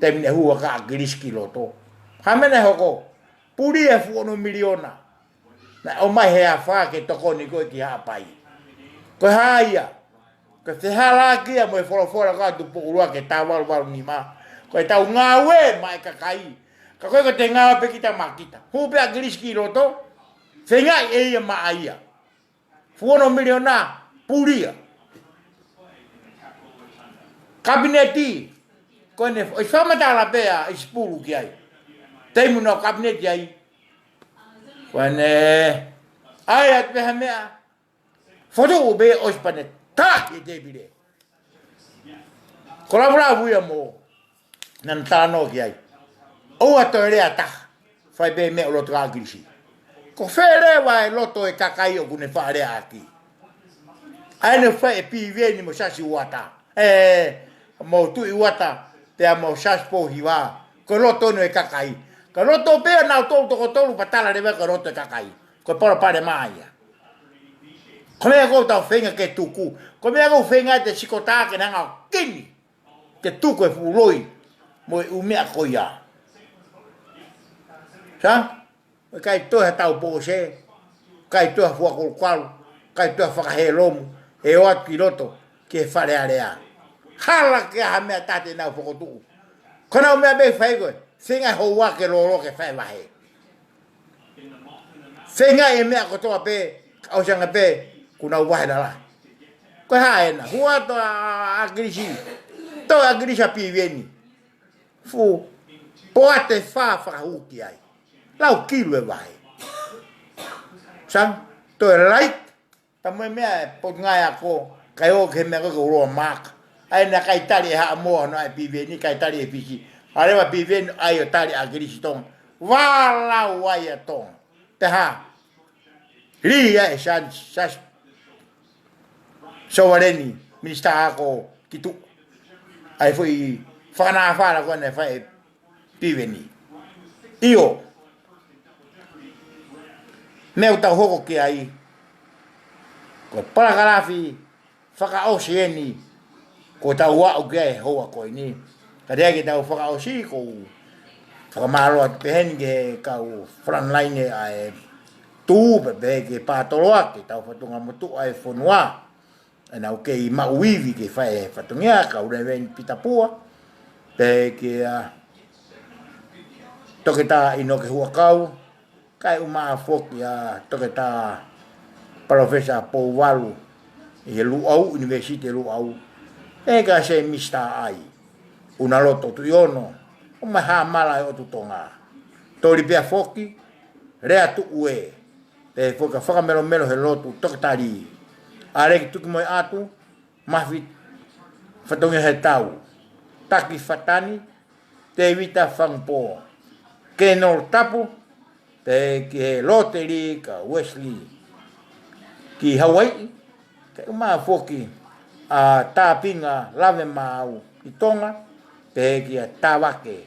taimi naʻe hū ai ʻa ʻAkilisi ki loto. Hā e meʻa naʻe hoko? Puli e fuʻu ono miliona naʻe ʻomai he afā ke tokoni ko ē ki Haʻapai. Ko e hā ia? Ko e fehālaaki ia mo e folofola ko ē ʻa Tupou ʻUluaki he taha valu valu nima. Ko ʻetau ngāue maʻa e kakai. Ka ko e ko te ngāue pē kita maʻa kita. Hū pē ʻAkilisi ki loto, feingaʻi ʻe ia maʻa ia. Fuʻu ono miliona, puli ia. Kapineti, ko ʻene, ʻosi fakamatala pē ʻa ʻIsipulu ki ai. Taimi naʻe ʻi ai e kapineti ai. Ko ʻene, ʻai atu pē ha meʻa, fotu pē ʻosi pea ne taki e tēpile. Ko e lavulavu ia mo naʻa na talanoa ki ai. ʻOua toe lea ʻe taha. Fai pē meʻa ʻo loto ʻa ʻAkilisi. Ko fē leva e loto e kakai ʻoku ne faʻa lea ʻaki? ʻA ʻene fai e Piveni mo Siaosi Uata. ʻE, mo Tuʻi Uata, pea mo Siaosi Pōhiva. Ko e loto ʻeni e kakai. Ka loto pē ʻa nautolu toko tolu pea tala leva ko e loto e kakai. Ko e palopalema ia. Ko e meʻa ʻoku tau feinga ke tuku. Ko e meʻa ʻoku feinga te sikota ke nanga kini. Ke tuku e fuʻu loi mo e ʻū meʻa ko ia. Sa? ʻIkai toe ha tau pōsē, ʻikai toe ha fua kolukalu, ʻikai toe ha fakahēlomu, ʻe ō atu ki loto, ki he Fale Alea. Hala ke ʻi ai ha meʻa ʻe taha te nau fokotuʻu. Ko ʻenau meʻa pē fai ko ē, feinga houa ke lolo ke fai vahe. Feinga e meʻa kotoa pē, ka ʻosi ange pē, kuo nau vahe lalahi. Ko e hā ʻena, hū atu ʻa ʻAkilisi, toe ʻAkilisi ʻa Piveni. Fuʻu poate fā fakahū ki ai. Lau kilu e vahe. Sang, toe laiki, ta mo e meʻa e Potungāue Ako, kae ō ki he meʻa ko ē ko e uloa maaka. ʻA ʻena ʻikai tali ʻe Haʻamoa hono ʻai e Piveni, ʻikai tali ʻe Fisi. ʻAlu leva e Piveni ʻo ʻai ʻo tali ʻe ʻAkilisi Tonga. Vālau ai ʻa Tonga. Pea hā? Lī ia ʻe Siaosi, Siaosi Sovaleni, Minisitā Ako ki tuʻa. ʻA e foʻi fakanāfala ko ē naʻe fai ʻe Piveni. ʻIo. Meʻa ʻoku tau hoko ki ai. Ko e palakalafi fakaʻosi ʻeni ʻoku tau aʻu ki ai he houa ko eni. Ka ʻi he ʻai ke tau fakaʻosi, ʻoku ou fakamālō atu pē heni ki he kau frontline ʻa e tuʻu pē, pehē ki he pātoloaki, tau fatongia motuʻa e fonua. ʻEnau kei maʻu ivi ke fai e fatongia, kau Leveni Pita Pua, pehē kia Toketā ʻInoke Huʻakau, kae ʻumaʻā foki ʻa Toketā Palōfesa Pouvalu ʻi he Luʻau, ʻUnivēsiti Luʻau. ʻE ka se Misitā ʻAi, ʻUnaloto Tuʻiono, ʻo mai hā mala e ʻOtu Tonga. Toli pea foki, Lea Tuʻu ē, pehē foki ʻa Fakamelomelo he Lotu Toketā Lī. ʻAleki Tukimoeʻatu, Mafi Fatongia he Tau, Taki Fatani, Tēvita Fangupō, Kenolo Tapu, pehē ki he Loteli ka Wesley ki Hawaiʻi, kae ʻumaʻā foki ʻa Tāpinga Lavemaau ki Tonga, pehē kia Tavake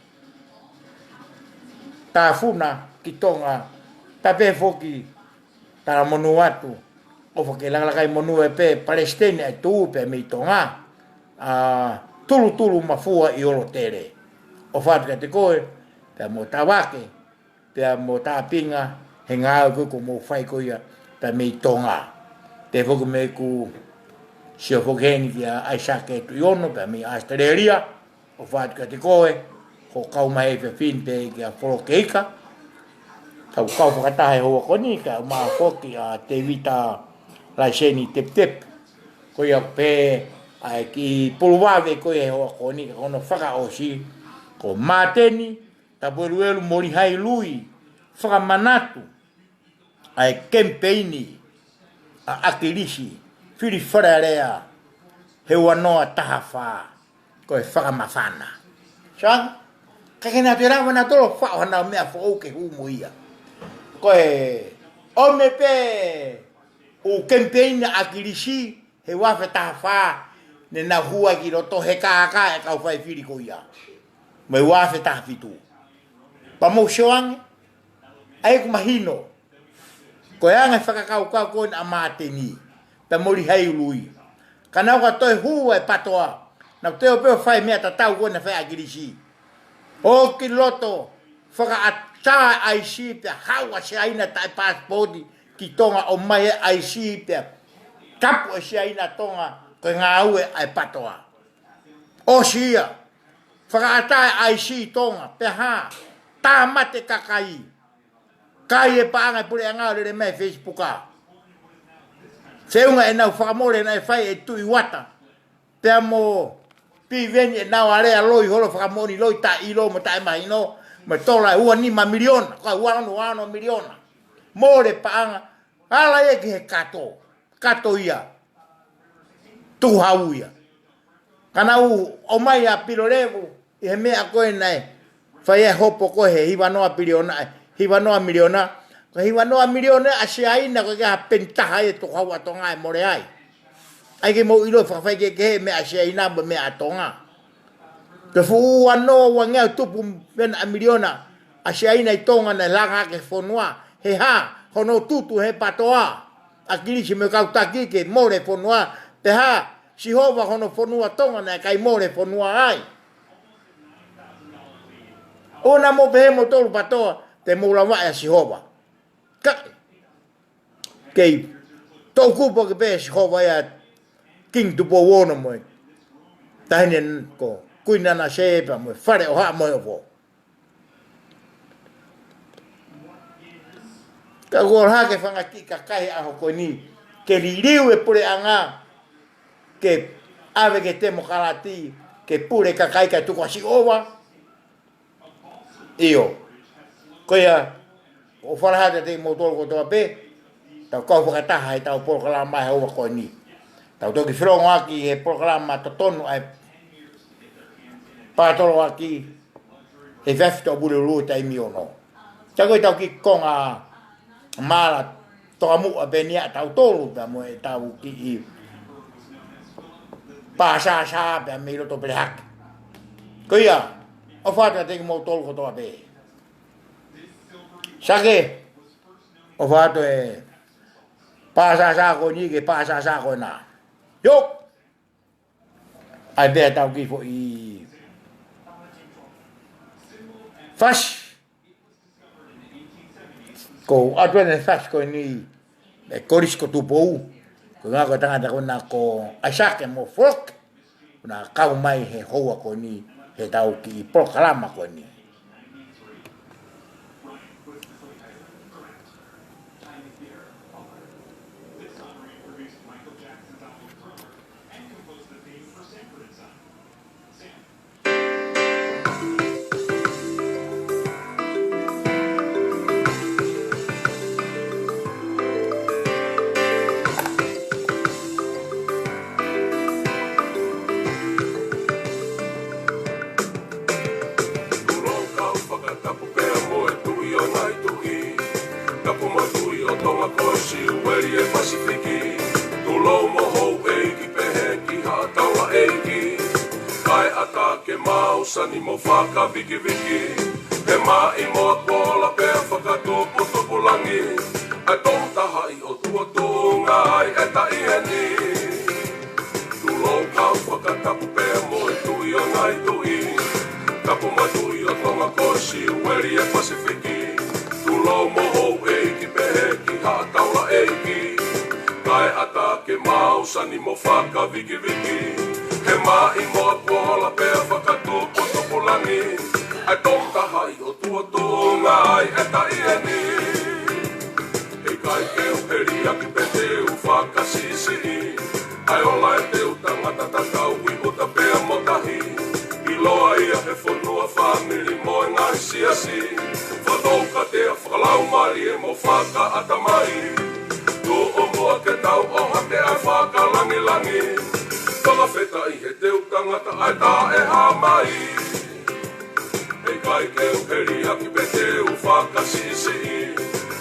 Tafuna ki Tonga, pea pehē foki talamonū atu, ʻofa ke lakalaka e monū ē pē palesiteni ʻa e tuʻu pē mei Tonga, ʻa Tulutulu Mafua ʻi Loteli. ʻOfa atu kiate koe, pea mo Tavake, pea mo Tāpinga, he ngāue ko ē ʻoku mou fai ko ia pē mei Tonga. Pehē foki mo ʻeku sio foki heni kia ʻAisake Tuʻiono, pē mei ʻAositelēlia, ʻofa atu kiate koe, ho kau mai e fefine pē kia Folokeika, Kau kau fakataha he houa ko eni, kae ʻumaʻā foki ʻa Tēvita Laiseni Teputep. Ko ia pē ʻa e kiʻi pulu vave ko ia he houa ko eni, ka ko hono fakaʻosi, ko Māteni Tapueluelu Molihai Lui, fakamanatu ʻa e kemipeini ʻa ʻAkilisi, fili Fale Alea, he ua noa taha fā, ko e fakamafana. Sang, ka ke na te lava na tolo faʻo hana meʻa foʻou ke hū mo ia. Ko e ʻomi pē ʻū kemipeini ʻa ʻAkilisi, he ua afe taha fā, ne na hua ki loto he kākā e kau fai fili ko ia. Mei ua afe taha fitu. Pea mou sio ange, ʻa ia ʻoku mahino. Ko e anga e fakakaukau ko ena ʻa Māteni, pea Molihai Lui. Ka nau ka toe hū e patoa, nau toe ō pē ʻo fai meʻa tatau ko ena fai ʻAkilisi. ʻO ki loto, fakaʻatā e ʻaisi pea haʻu ʻa Siaina taʻe pasipoti ki Tonga ʻo mai e ʻaisi pea kapu e Siaina Tonga ko e ngāue ʻa e patoa. ʻOsi ia, fakaʻatā e ʻaisi Tonga, pea hā, tāmate kakai. Kai e paʻanga e puleʻanga ʻo lele mai Facebook ʻa. Feʻunga ʻenau fakamole naʻe fai ʻe Tuʻi Uata. Pea mo Piveni ʻenau alea loi holo fakamoʻoni loi taʻeʻilo mo taʻemahino, mo e tola ʻe ua nima miliona, ko e ua ono, ua ono miliona. Mole paʻanga, ala ia ki he kato, kato ia. Tukuhau ia. Ka nau ō mai ʻa Pilolevu, ʻi he meʻa ko ena ē. Fai e hopo ko ē he hiva noa piliona, ē, hiva noa miliona. Ko e hiva noa miliona ʻa Siaina ko e ke ha peni taha e tukuhau ʻa Tonga ʻe mole ai. ʻAi ke mou ʻilo fakafaikehekehe meʻa ʻa Siaina mo e meʻa ʻa Tonga. Ko e fuʻu ua noa ua ngeau tupu mena ʻa miliona ʻa Siaina ʻi Tonga naʻe langa ki he fonua. He hā, hono tutu he patoa ʻa ʻAkilisi mo e kau taki ke mole fonua. Pea hā, Sihova hono fonua Tonga naʻe ʻikai mole fonua ai. ʻOua naʻa mou pehē moutolu patoa te mou lavaʻi ʻa Sihova. Ka, kei toʻukupu ke pehē Sihova ia Kingi Tupou Ono mo e taʻahine ko Kuini Nanasē pea mo e Fale ʻo Haʻa Moheofo. Ka kuo ʻalu hake fanga kiʻi kakai he ʻaho ko eni ke liliu e puleʻanga, ke ʻave ki he temokalati, ke pule kakai kae tuku ʻa Sihova. ʻIo. Ko ia, ʻofa lahi atu kiate kimoutolu kotoa pē, tau kau fakataha he ʻetau polokalama he houa ko eni. Tau toki felongoaki he polokalama totonu ʻa e pātoloaki he efiafi Tuʻapulelulu taimi ono. Ka ko ʻetau kiʻi konga māla tokamuʻa pē eni ʻa tautolu pea mo ʻetau kiʻi pāsāsā pea mei loto pele hake. Ko ia, ʻofa atu kiate kimoutolu kotoa pē. Sake, ʻofa atu e pāsāsā ko eni ki he pāsāsā ko ena. ʻIo. ʻAi pē ʻetau kiʻi foʻi fasi. Ko ʻAtuene fasi ko eni, ʻe Kolisi ko Tupou. Ko e ngaahi ko e tangata ko ena ko ʻAisake mo Foloke. Ko ena kau mai he houa ko eni, he ʻetau kiʻi polokalama ko eni. Tulou kau fakatapu pea mo e Tuʻi ʻo e ngaahi tuʻi. Tapu mo e Tuʻi ʻo Tonga ko e Siueli ʻo e Pasifiki. Tulou mo houʻeiki pehē ki Haʻa Taulaʻeiki. Kae ʻatā ke mau sani mo fakavikiviki. He maʻimoa kuola pea fakatupu tupulangi. ʻA e Tongatahaʻi ʻOtua tuʻunga ai e taʻi eni. Tulou kau fakatapu pea mo e Tuʻi ʻo e ngaahi tuʻi. Tapu mo e Tuʻi ʻo Tonga ko e Siueli ʻo e Pasifiki. Tulou mo houʻeiki pehē ki Haʻa Taulaʻeiki. Kae ʻatā ke mau sani mo fakavikiviki. He maʻimoa kuola pea fakatupu tupulangi. ʻA e Tongatahaʻi ʻOtua tuʻunga ai e taʻi eni. ʻIkai ke u heliaki pe te u fakasiʻisiʻi, ʻa e ola ʻetau tangata tatau ʻi ʻuta pea mo tahi. ʻIloa ia he fonua, fāmili mo e ngaahi siasi. Fakatoukatea fakalaumālie mo fakaʻatamai. Tuʻu muʻa ke tau ʻohake ʻa e fakalāngilangi. Fakafetaʻi he teu tangata ʻa e taʻehāmai. ʻIkai ke u heliaki pe te u fakasiʻisiʻi,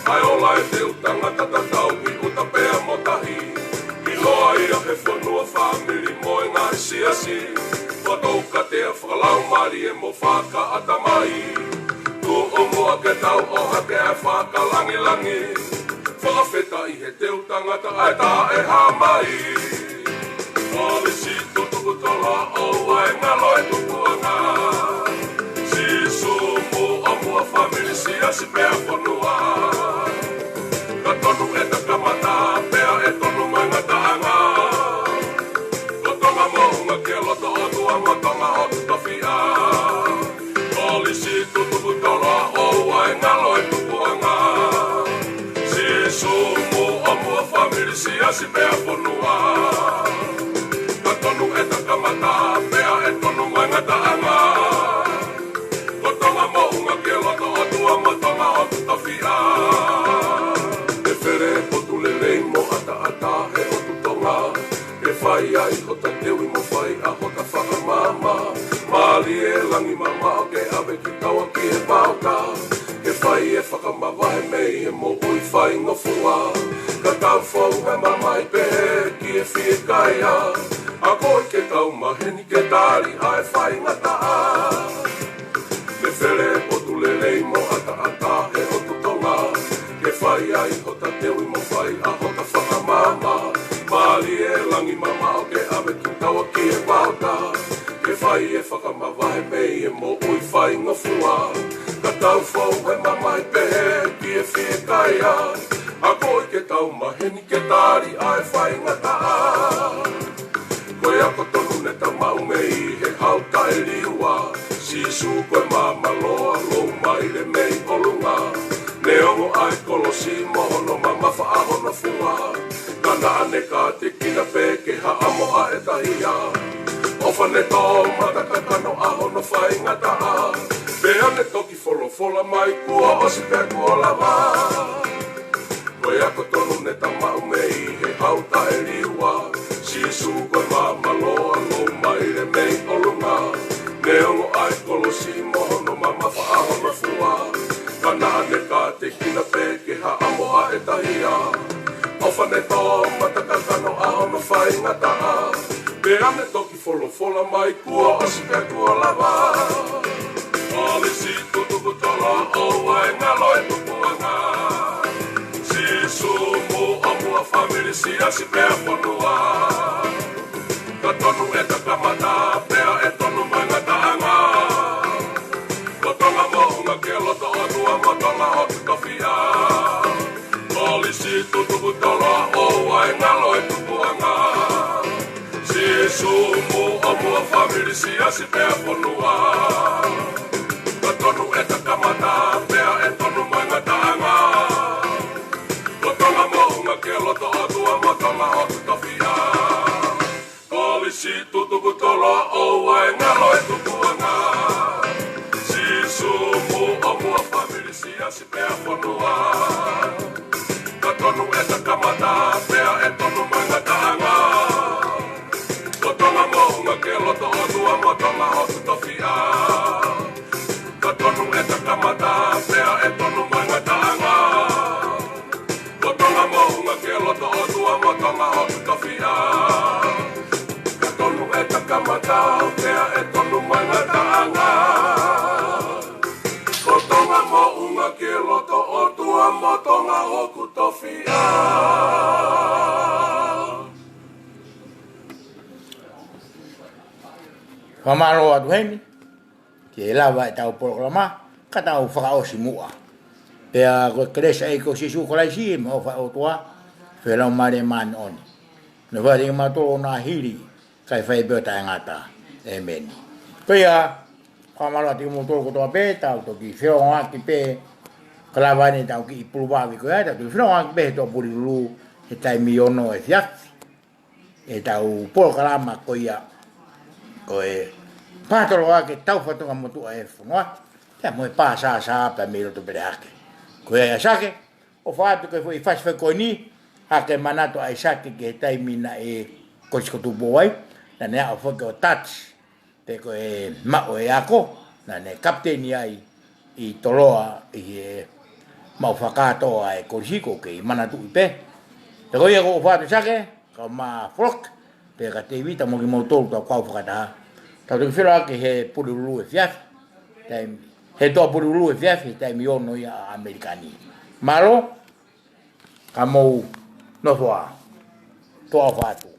ʻa e ola ʻetau tangata tatau ʻi ʻuta pea mo tahi. ʻIloa ia he fonua, fāmili mo e ngaahi siasi. Fakatoukatea fakalaumālie mo fakaʻatamai. Tuʻu muʻa ke tau ʻohake ʻa e fakalāngilangi. Fakafetaʻi he teu tangata ʻa e taʻehāmai. Kolisi, tutuku, tolo, ʻoua ʻe ngalo e tupuʻanga. Sīsū, muʻomuʻa, fāmili, siasi pea fonua. Ka tonu ʻeta kamata pea ʻe tonu mai ngataʻanga. Ko Tonga moʻunga ki he loto ʻOtua mo Tonga ʻoku tofiʻa. Kolisi, tutuku, tolo, ʻoua ʻe ngalo e tupuʻanga. Sīsū, muʻomuʻa, fāmili, siasi pea fonua. Ka tonu ʻeta kamata pea ʻe tonu mai ngataʻanga. Ko Tonga moʻunga ki he loto ʻOtua mo Tonga ʻoku tofiʻa. ʻE fele potu lelei mo ʻataʻatā he ʻotu Tonga. Ke fai ai hota teuʻi mo fai ʻa hota fakamaama. Mālie langi mamaʻo ke ʻave kitaua ki he vaoka. Ke fai e fakamavahe mei he moʻui faingofua. Ka tau fou he mamahi pehē ki he fiekaia. ʻA koe ke tau maheni ke tali ʻa e faingataʻa. Ke fele potu lelei mo ʻataʻatā he ʻotu Tonga. Ke fai ai hota teuʻi mo fai ʻa hota fakamaama. Mālie langi mamaʻo ke ʻave kitaua ki he vaoka. Ke fai e fakamavahe mei he moʻui faingofua. Ka tau fou he mamahi pehē ki he fiekaia. ʻA koe ke tau maheni ke tali ʻa e faingataʻa. Ko e ako tonu ne ta maʻu mei he Hau Taʻeliua. Sīsū ko e maama loa, lou maile mei ʻolunga. Neongo ʻa e kolosi mo hono mamafa ʻa hono fua. Ka naʻa ne kātekina pē ke haʻamo ʻa ʻeta hia. ʻOfa ne tō mata kakano ʻa hono faingataʻa. Pea ne toki folofola mai kuo ʻosi pea kuo lava. Ko e ako tonu ne ta maʻu mei he Hau Taʻeliua. Sīsū ko e maama loa, lou maile mei ʻolunga. Neongo ʻa e kolosi mo hono mamafa ʻa hono fua. Ka naʻa ne kātekina pē ke haʻamo ʻa ʻeta hia. ʻOfa ne tō mata kakano ʻa hono faingataʻa. Pea ne toki folofola mai kuo ʻosi pea kuo lava. Kolisi, tutuku, tolo, ʻoua ʻe ngalo e tupuʻanga. Sīsū, muʻomuʻa, fāmili, siasi pea fonua. Ka tonu ʻeta kamata pea ʻe tonu mai ngataʻanga. Ko Tonga moʻunga ki he loto ʻOtua mo Tonga ʻoku tofiʻa. Kolisi, tutuku, tolo, ʻoua ʻe ngalo e tupuʻanga. Sīsū, muʻomuʻa, fāmili, siasi pea fonua. Ka tonu ʻeta kamata pea ʻe tonu mai ngataʻanga. Ko Tonga moʻunga ki he loto ʻOtua mo Tonga ʻoku tofiʻa. Kolisi, tutuku, tolo, ʻoua ʻe ngalo e tupuʻanga. Sīsū, muʻomuʻa, fāmili, siasi pea fonua. Ka tonu ʻeta kamata pea ʻe tonu mai ngataʻanga. Ko Tonga moʻunga ki he loto ʻOtua mo Tonga ʻoku tofiʻa. Ka tonu ʻeta kamata pea ʻe tonu mai ngataʻanga. Ko Tonga moʻunga ki he loto ʻOtua mo Tonga ʻoku tofiʻa. Ka tonu ʻeta kamata pea ʻe tonu mai ngataʻanga. Ko Tonga moʻunga ki he loto ʻOtua mo Tonga ʻoku tofiʻa. Fakamālō atu heni, ke lava ʻetau polokalama, ka tau fakaʻosi muʻa. Pea ko e kelesi ʻa e ʻEiki ko Sīsū Kalaisi, mo e ʻofa ʻa e ʻOtua, feʻiloaki mo e Laumālie Māʻoniʻoni. Ne fai ke mautolu ʻo nā hili, kae fai pē ʻo taʻengata. ʻĒmeni. Ko ia, fakamālō atu kimoutolu kotoa pē, tau toki feʻiloaki pē, Ka lava ʻene tau kiʻi pulu vave ko ia, tau toki feʻiloaki pē he Toʻa Pulelulu he taimi ono efiafi. ʻEtau polokalama ko ia, ko e pātoloa ke tau fatonga motuʻa e fonua, pea mo e pāsāsā pea mei loto pele hake. Ko ia ia Sake, ʻofa atu ke foʻi fasi fai ko eni, hake manatu ʻa e Sake ki he taimi naʻe Kolisi ko Tupou ai, naʻa ne aʻu foki ʻo touch, pe ko e maʻu e ako, naʻa ne kapiteni ai ʻi Toloa ʻi he maʻu fakakātoa e Kolisi ko ē ke manatuʻi pē. Pea ko ia ko ʻofa atu Sake, kau Mafoloki, pea ka Tēvita mo kimoutolu tau kau fakataha. Tau toki feʻiloaki he Pulelulu efiafi. Taimi, he Toʻa Pulelulu efiafi, taimi ono ia ʻa ʻAmelika ni. Mālō, ka mou nofo ā. Toʻa ʻofa atu.